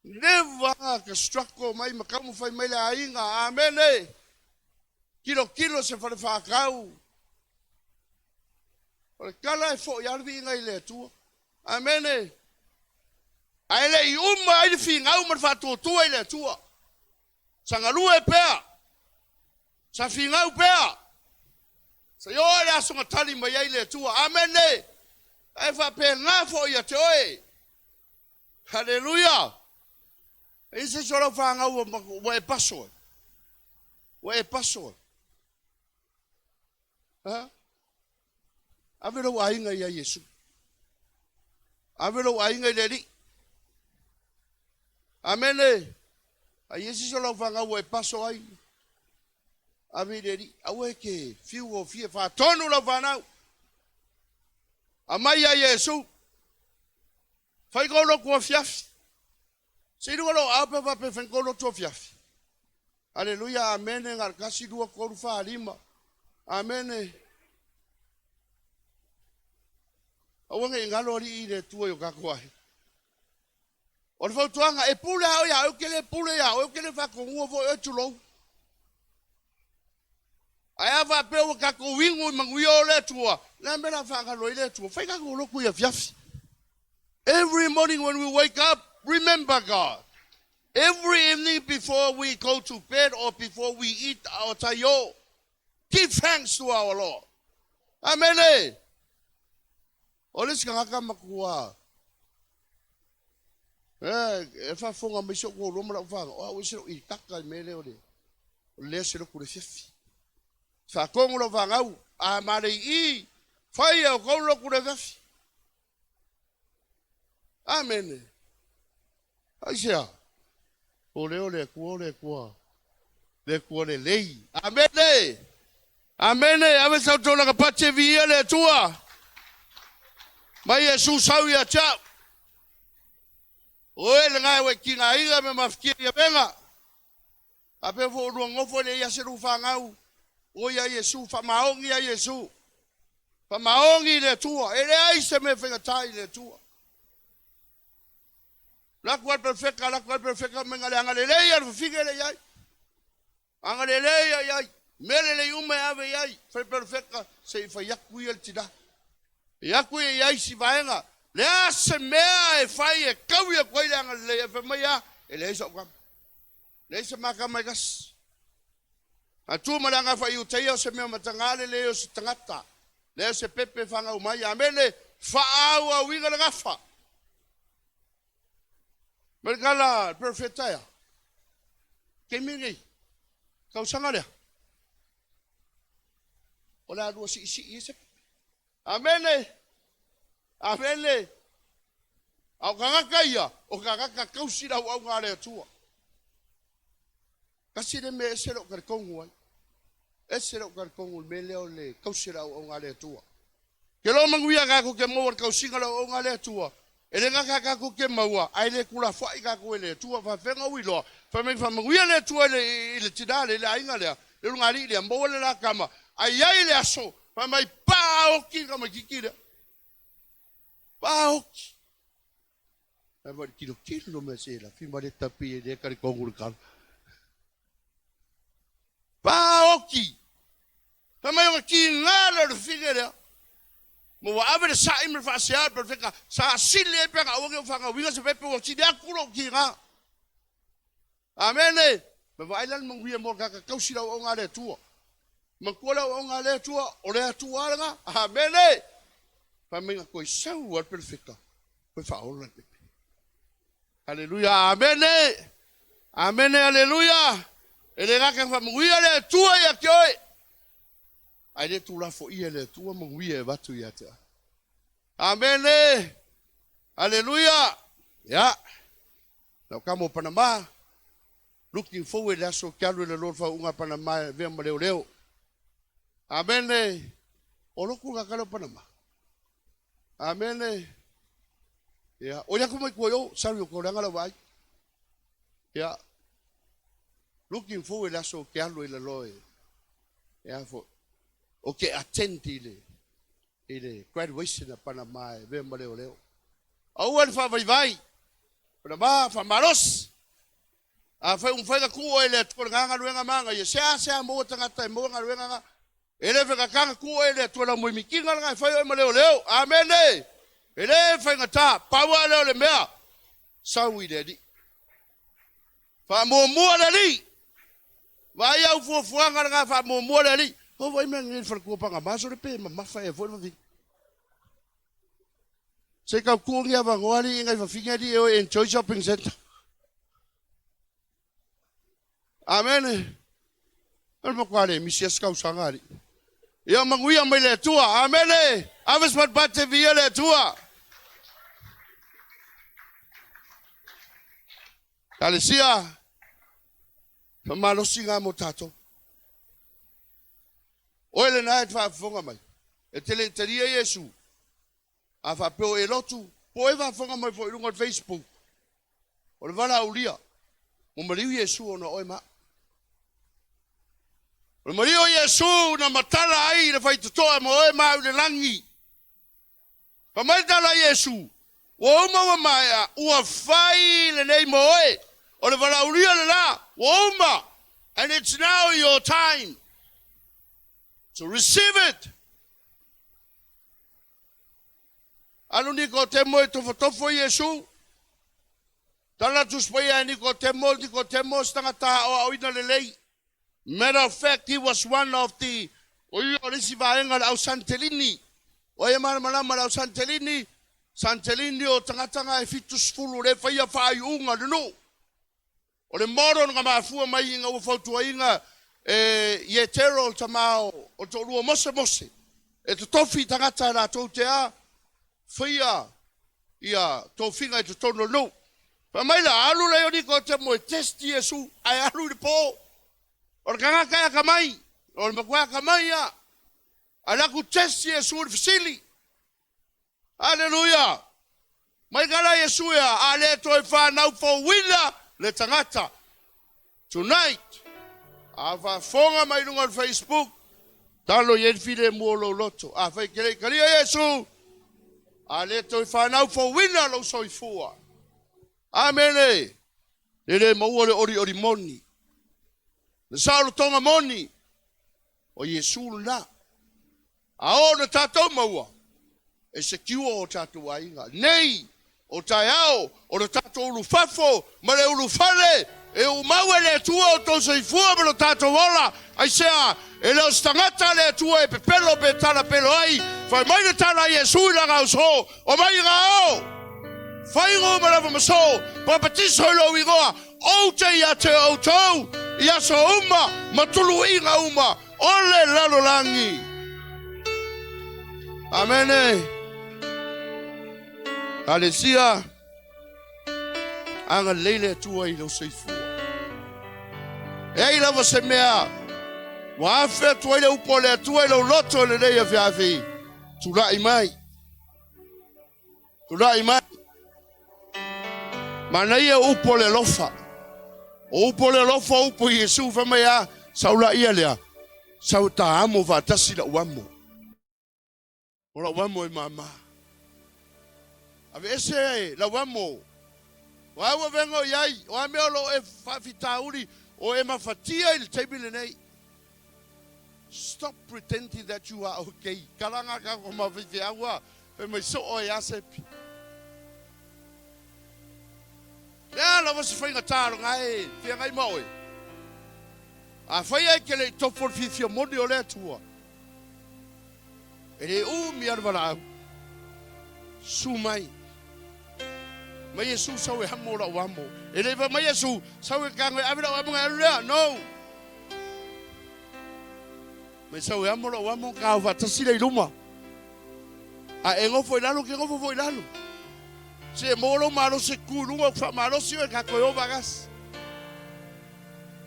Never ka struggle mai makamu fai mai le ainga. Amene. Kilo kilo se whare whakau. O le kala e fo i alwi inga i le tua. Amene. A ele i uma ai le whingau ma le whātua i le tua. Sangalue pea. Sa whingau pea. Sa yo le aso tali mai ai le tua. Amene. E whapea ngā fo ia te oe. Hallelujah. E se so lau whangau ua e paso e. Ua e paso e. Ha? Ave lau ainga ia Yesu. Ave lau ainga i le li. Amene. A Yesu so lau whangau e paso ai. Ave i le li. Aue ke fiu o fia whātonu lau whanau. A mai ia Yesu. Whai kolo kua fiafi. Se iruga lo au pe pe whai kolo tua fiafi. Hallelujah, amene, ngar kasi dua koru wha lima. Amene. Aua nge ngalo ali i le tua yo kako ai. O le fautuaga e pule au ia au ke le pule ia au ke le whakonua fo e tulou. Ai a wha pe ua kako wingu i manguia o le tua. Le mera whakalo i le tua. Whai kako loku ia fiafi. Every morning when we wake up, remember God. Every evening before we go to bed or before we eat our tayo, give thanks to our Lord. Amene! O le isi tagata matua e faafofoga mai si ou toalua ma lau fanau, o au e ese lou itaka i le mea lea o le lea se lotu le afiafi. Faatonu lau fanau, a malei i, fai e outou lotu le afiafi. Amene. Aisea? O lea o le Atua, o le Atua, le Atua lelei. Amene. Amene. Ave sau tolaga pati e viia le Atua. Mai Iesu sau ia te au. O e lena ua e tigaina me mafatia i avega. Faapea foi olua nofo e leai lava se lua fanau, o ia Iesu, faamaoni ia Iesu, faamaoni i le Atua, e leai se mea e faigata i le Atua. Alu atu lava le perofeta, alu atu lava le perofeta ma le agalelei lava o le fafine lea i ai. Agalelei lava i ai, mea lelei uma e ave i ai, fai le perofeta, se i fai atu ia le tina. Fai atu ia i ai si vaega, le a se mea e fai e taui atu ai le agalelei, ae fai mai lava, e leai sau kama. Leai se ma kama e tasi. A tu ma le agafa i uta ia o se mea mataga le leai o se tagata, leai o se pepe e fanau mai. Amene! Faaauauina le gafa. Mai le tala le perofeta ea. Taimi lenei, tausaga lea, o le a lua siisii ai se pepe. Amene! Amene! A o tagata ia, o tagata tausi le auauna a le Atua. Tasi le mea ese lou talitonu ai. Ese lou talitonu i le mea lea o le tausi o le auauna a le Atua. Ke loa manuia tatou te maua le tausiga o le auauna a le Atua, e le gata tatou te maua, ae le tulafoai tatou e le Atua. Faafefea ona ou iloa? Fai mai faamanuia le Atua i le, i le tina lea, i le aiga lea, le ulugalii lea, maua le la tama, ae i ai le aso, fai mai paoti le tamaititi lea. Paoti. Fai mai tilotilo mea se la fima le tapi e le talitonu le tala. Paoti. Fai mai ona tiga lea o le fine lea. Ma ua ave le sa'i ma le faasea le perofeta, sa sili ai pe ana aua ne i ou fanauina se pepe ua sili atu lou tiga. Amene! Ma vaai la le manuia mo le tagata tausi le auauna a le Atua. Manatua le auauna a le Atua, o le Atua lava lena. Amene! Fai mai na toe sau lava le perofeta, toe faaola le pepe. Aleluia! Amene! Amene! Aleluia! E le gata ina faamanuia le Atua ia te oe, ae le tulafoia e le Atua manuia e avatu ia te oe. Amene! Aleluia! Ia, lau tama o Panama, looking forward le aso ke alu i le loa faauuga a Panama e avea ma leoleo. Amene! O lotu ka kale o Panama. Amene! Ia, oi aku mai kua yo, sorry o koleanga lau vaai. Ia, looking forward le aso ke alu i le loa e, e a foi. O ke attend i le i le graduation a Panama e avea ma leoleo. Aua le faavaivai, Panama, faamalosi. Afai ua mafai ona tuu oe e le Atua i lena galuega manaia, seasea maua tagata e maua galuega na. E le faigata ona tuu oe e le Atua i lau moemitiga lena e fai oe ma leoleo. Amene! E le faigata, pau lava lea o le mea, sau i le Alii. Faamuamua le Alii. Vaai au fuafuaga lena faamuamua le Alii. O vai mea nei le faletua Panama sole pe mamafa ea foi le vavine. Se tau tuu ni avanoa alii nai vafine alii e o e enjoy shopping center. Amene. O le matua le misi a se tausaga alii. Ia manuia mai le Atua. Amene. Ave se patupatu viia le Atua. Kalesia, faamalosi na mo tatou. Oe lena e te faafofoga mai, e te le i talia Iesu, a faapea o e lotu, po o e faafofoga mai foi i luga o le Facebook, o le valaaulia, ua maliu Iesu ona o oe ma au. O le maliu o Iesu na matala ai i le faitotoa ma oe ma au i le lagi. Fai mai le tala a Iesu, Ua uma ua maea, ua fai lenei mo oe. O le valaaulia le la, ua uma. And it's now your time to receive it. Alu Nikotemo e tofotofo Iesu. Tala Tusi Paia e Nikotemo, Nikotemo o se tagata aoaoina lelei. Matter of fact, he was one of the O ia o le isi vaega o le au Santelini. O ai e malamalama i le au Santelini? Santelini o tagata na e 70 lea e faia faaiuga a le nuu. O le model na mafua mai ina ua fautuaina e Ietero o le tama o le toalua o Mose Mose e totofi tagata e latou te a faia ia tofiga i totonu o le nuu. Fai mai la, alu lea o Nikodemo e test Iesu, ae alu i le po. O le tagata e atamai, o le matua atamai lava. Ae alu atu test Iesu i le fesili. Aleluia! Mai ka la Iesu ia, a le toe fanau fouina le tagata. Tonight, a faafofoga mai luga o le Facebook, talo i ai le filemu o lou loto. Afai e te le i talia Iesu, a le toe fanau fouina lou soifua. Amene! E le maua le olioli moni, le saolotoga moni, o Iesu lena. A oo na tatou maua, e secure o tatou aiga. Nei, o taeao, o le tatou ulufafo ma le ulufale, e umau e le Atua o tou soifua ma lo tatou ola. Aisea? E le o se tagata le Atua e pepelo pe talapelo ai. Fai mai le tala a Iesu i lana ausō, Omai ga o! Faigo ma lava maso, papatiso i lou igoa, ou te ia te outou, i aso uma, ma tuluiga uma, o le lalolagi. Amene. Alesia, agalelei le Atua i lou soifua. E ai lava se mea ua afe atu ai le upu a le Atua i lou loto i lenei afiafi, tulai mai. Tulai mai. Manaia upu o le alofa. O upu o le alofa o upu i Iesu fai mai a, sau laia lea, sau e ta amo faatasi lau amo. O lau amo e mama. Aveese lau amo. O a ua avega o i ai, o a mea o lo o e faafitauli, o e mafatia i le taimi lenei. Stop pretending that you are okay. Kalanga ka ko ma faifeau a, fai mai soo ai a sepi. Le a lava se faigata o lena e feagai ma oe. Afai ae e te le i tofo i le fiafia moni o le Atua, e le umi lava le valaau. Susu mai. Mai Iesu sau e amo lau amo. E le fai mai Iesu, sau e kago e ave lau amo ngai alu lea. No. Mai sau e amo lau amo ka au faatasi lea i luma. A e nofo i lalo, ke nofo foi i lalo. Se e maua lou malosi e tu i luga, ou te faamalosi oe ka toe o faatasi.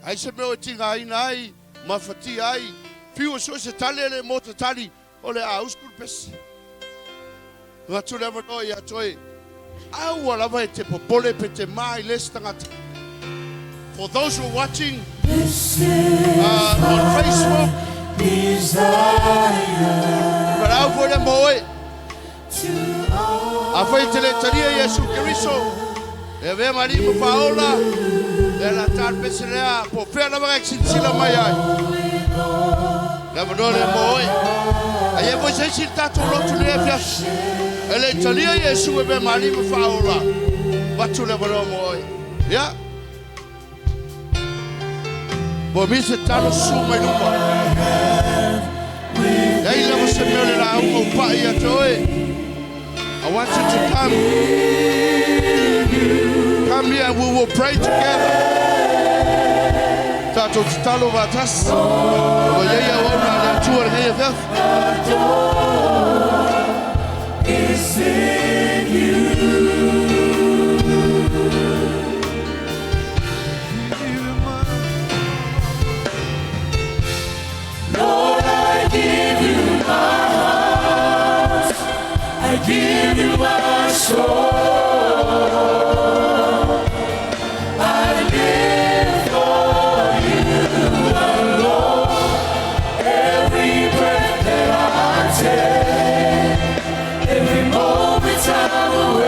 Ai se mea o e tigaina ai, mafatia ai, fiu e sue se tali e le mo te tali, o le a usu le pese. Avatu le avanoa ia te oe, aua lava e te popole pe te ma i le isi tagata. For those who are watching on Facebook, valaau foi lea mo oe. Afai e te le talia Iesu Keriso, e avea ma Alii ma Faaola, lea la ta le pese lea, po o fea lava na e silasila mai ai. Le avanoa lea mo oe. A i ai foi se isi i le tatou lotu i lenei afiafi, e le i talia Iesu e avea ma Alii ma Faaola, avatu le avanoa mo oe. Ia. Ua mi se talo susu mai luma. E ai lava se mea o le lauga o paʻi ia te oe. I want you to come. Come here and we will pray together. Tatou tatalo faatasi. O lo i ai auauna a le Atua i lenei afiafi. Is in you. Lord, I give you my heart. I give you my soul. I live for you alone. Every breath that I take, every moment I'm awake.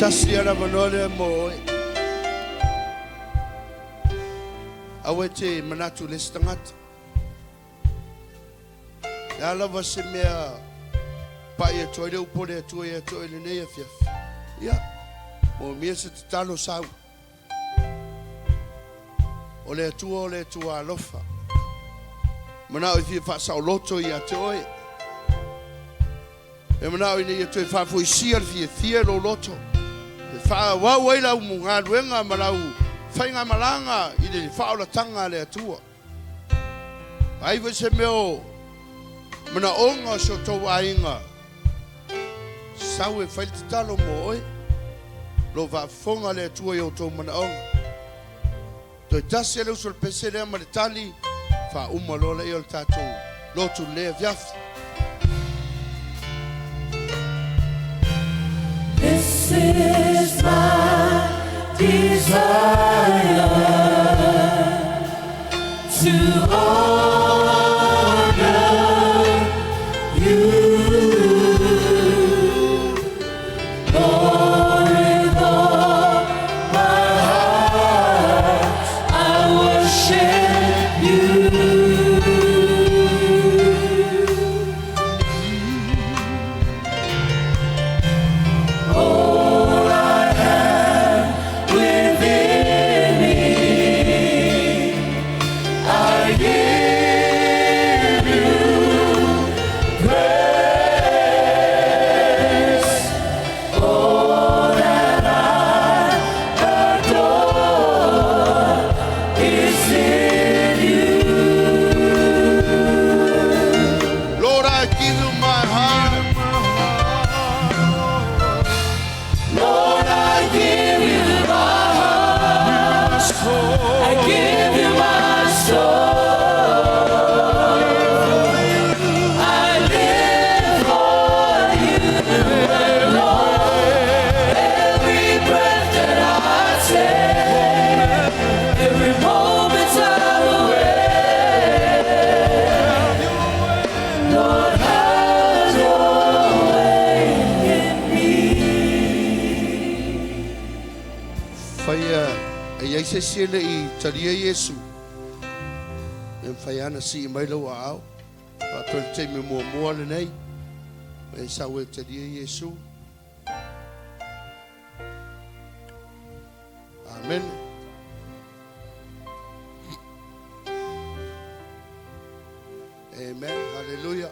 Tasi lava le avanoa lea mo oe. Aua e te manatu i le isi tagata. Le a lava se mea pai atu ai le upu a le Atua ia te oe i lenei afiafi, ia, moomia se tatalo sau. O le Atua o le Atua alofa. Manao e fia faasaoloto ia te oe. E manao ina ia toe faafoisia le fiafia i lou loto, e faaauau ai lau galuega ma lau faigamalaga i le faaolataga a le Atua. Ai foi se mea o manaoga o si o tou aiga, sau e fai le tatalo mo oe. Lo faafofoga le Atua i outou manaoga. Toe tasi le uso le pese lea ma le tali, faauma loa lea o le tatou lotu lenei afiafi. This is my desire to honor you, Lord, with all my heart. I worship you. All I have within me, I give you praise. All that I adore is in you. Lord, I give you my heart. Lord, I give you my heart. I give you my soul. I live for you alone. Every breath that I take, every moment I'm awake. Lord, have your way in me. Faia e i ai se isi e le i talia Iesu, e mafai lava ona sii mai lou aao. Faapea o le taimi muamua lenei, e sau e talia Iesu. Amene. Amen. Hallelujah.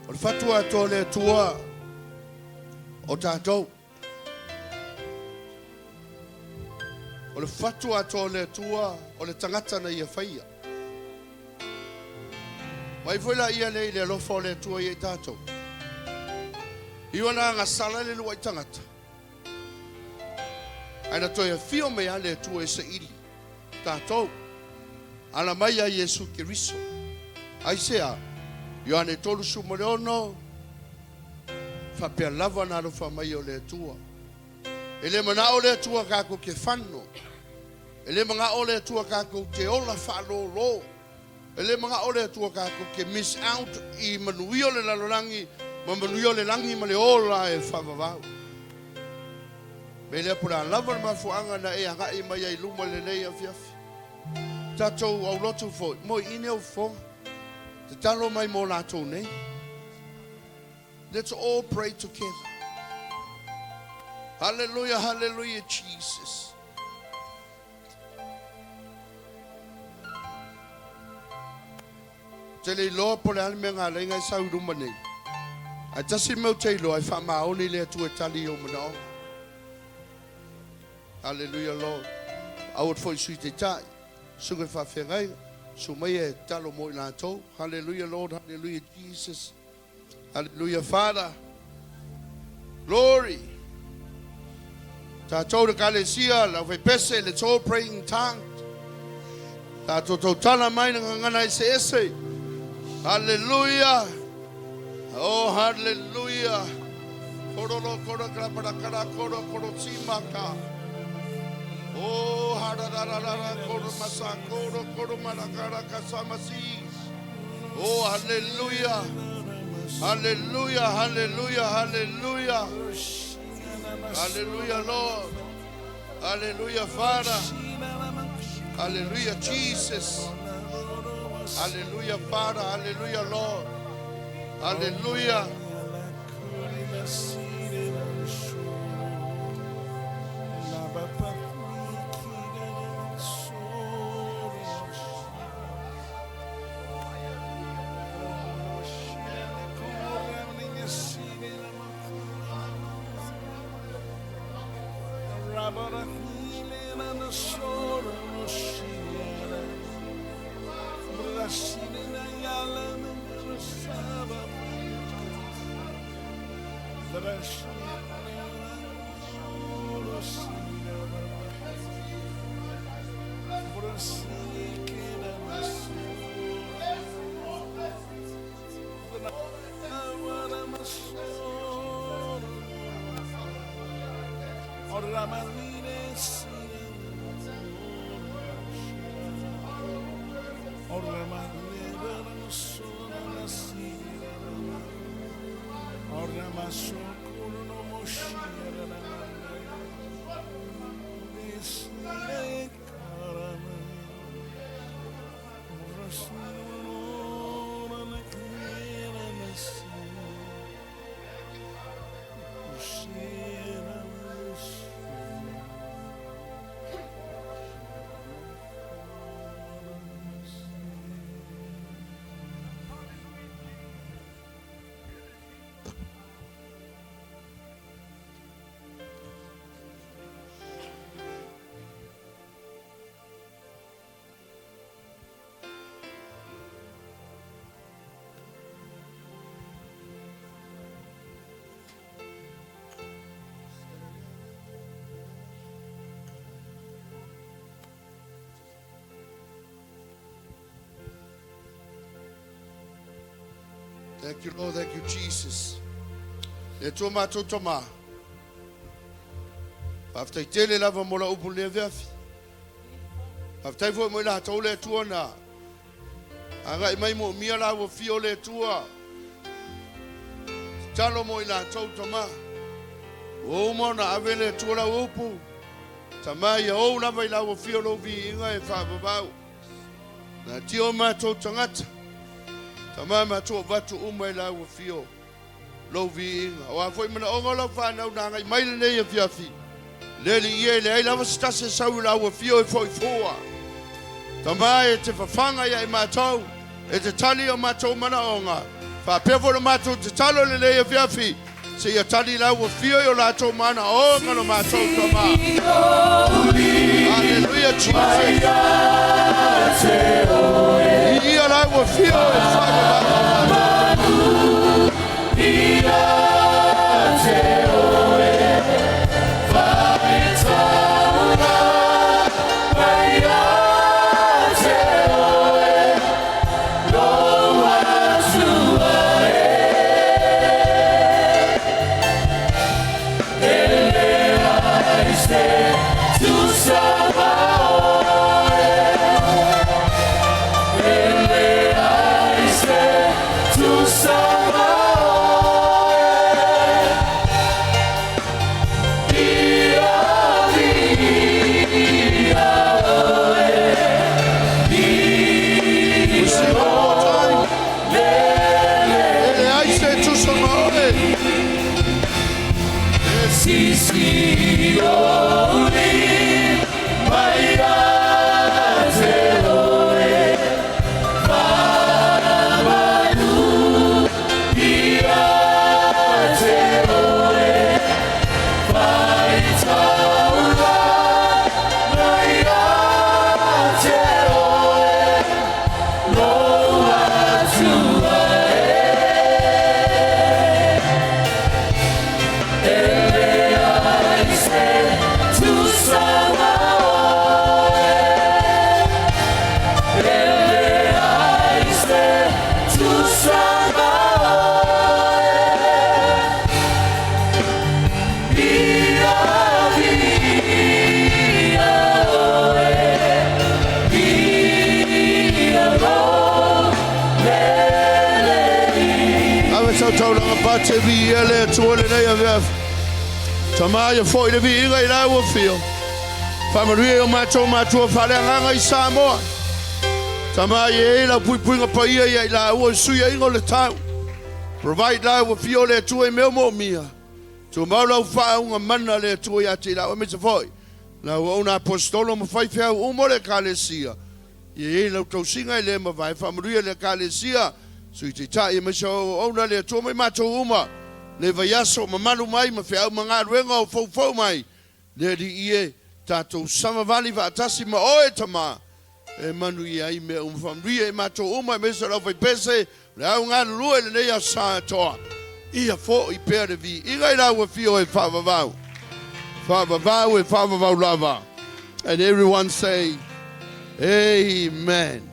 O le fatu atoa o le Atua o tatou. O le fatu atoa o le Atua o le tagata na ia faia. Mai foi la ia lea i le alofa o le Atua ia i tatou. I ona agasala le luai tagata. Ae na toe afio mai lava le Atua e saili tatou. Ala mai ia Iesu Keriso. Aisea? Ioane 36, faapea lava na alofa mai o le Atua. E le manao le Atua tatou te fano. E le manao le Atua tatou te ola faalōlō. E le manao le Atua tatou te miss out i manuia o le lalolagi ma manuia o le lagi ma le ola e faavavau. Me lea po le a lava le mafuaaga na e agai mai ai luma i lenei afiafi. Tatou aulotu foi, mo i ine au fofoga. Tatalo mai mo latou nei. Let's all pray together. Hallelujah, hallelujah, Jesus. Te le iloa po le a le mea galaiga e sau i luma nei. Ae tasi le mea ou te iloa, e faamaoni le Atua e tali i ou manaoga. Hallelujah, Lord. Aua foi Sui Taitai, susuga i faafeagaiga, susu mai e tatalo mo i latou. Hallelujah, Lord. Hallelujah, Jesus. Hallelujah, Father. Glory. Tatou le Ekalesia, le aufaipese, let's all pray in tongues. Tatou tautala mai na gagana eseese. Hallelujah. Oh, hallelujah. Kororo koro kara para kara koro koro timaka. Oh, harararara koro masa koro koro marakara kasamasi. Oh, hallelujah. Hallelujah, hallelujah, hallelujah. Hallelujah, Lord. Hallelujah, Father. Hallelujah, Jesus. Hallelujah, Father. Hallelujah, Lord. Hallelujah. Thank you, Lord. Thank you, Jesus. Le tua mātou tama. Whaftai tele lava mo la upu le veafi. Whaftai fo mo la tau le tua na. Anga i mai mo mia la ua fio le tua. Talo mo i la tau tama. O mo na ave le tua la upu. Tama ia o lava i la ua fio lo vi inga e whaavavau. Na tio mātou tangata. Tama mātou vatu uma i la ua fio. Lo vi inga. O a foi mana ongo lau whanau na ngai mai le nei e fiafi. Lele ia le ai lava se sau i la ua fio e foi fua. Tama e te whawhanga ia i mātou. E te tali o mātou mana onga. Whapea le mātou te talo le nei e fiafi. Se ia tali la ua fio i o lātou mana onga no mātou tama. Hallelujah, Jesus. Ia la ua fio e whaka We sing one more time. Ele ai se tusa ma oe. tautaulaga pate viia le Atua lenei afiafi. Tama ia foi le viiga i lau afio. Faamanuia i o matou matua faaleagaga i Samoa. Tama ia e lau puipuiga paia ia i laua i suiaiga o le tau. Provide lau afio le Atua i mea moomia. Tumau lau faauga mana le Atua ia te i laua aemaise foi lau auauna aposetolo ma faifeau uma o le Ekalesia. Ia i ai lau tausiga e le mavae faamanuia le Ekalesia, Sui Taitai aemaise o auauna le Atua mai matou uma le vaiaso mamalu mai ma feau ma galuega o foufou mai le Alii e tatou savavali faatasi ma oe Tama e manuia ai mea uma faamanuia i matou uma aemaise o le aufaipese o le au galulue i lenei aso Saatoa ia foi pea le viiga i lau afio e faavavau faavavau e faavavau lava. And everyone say, Amen.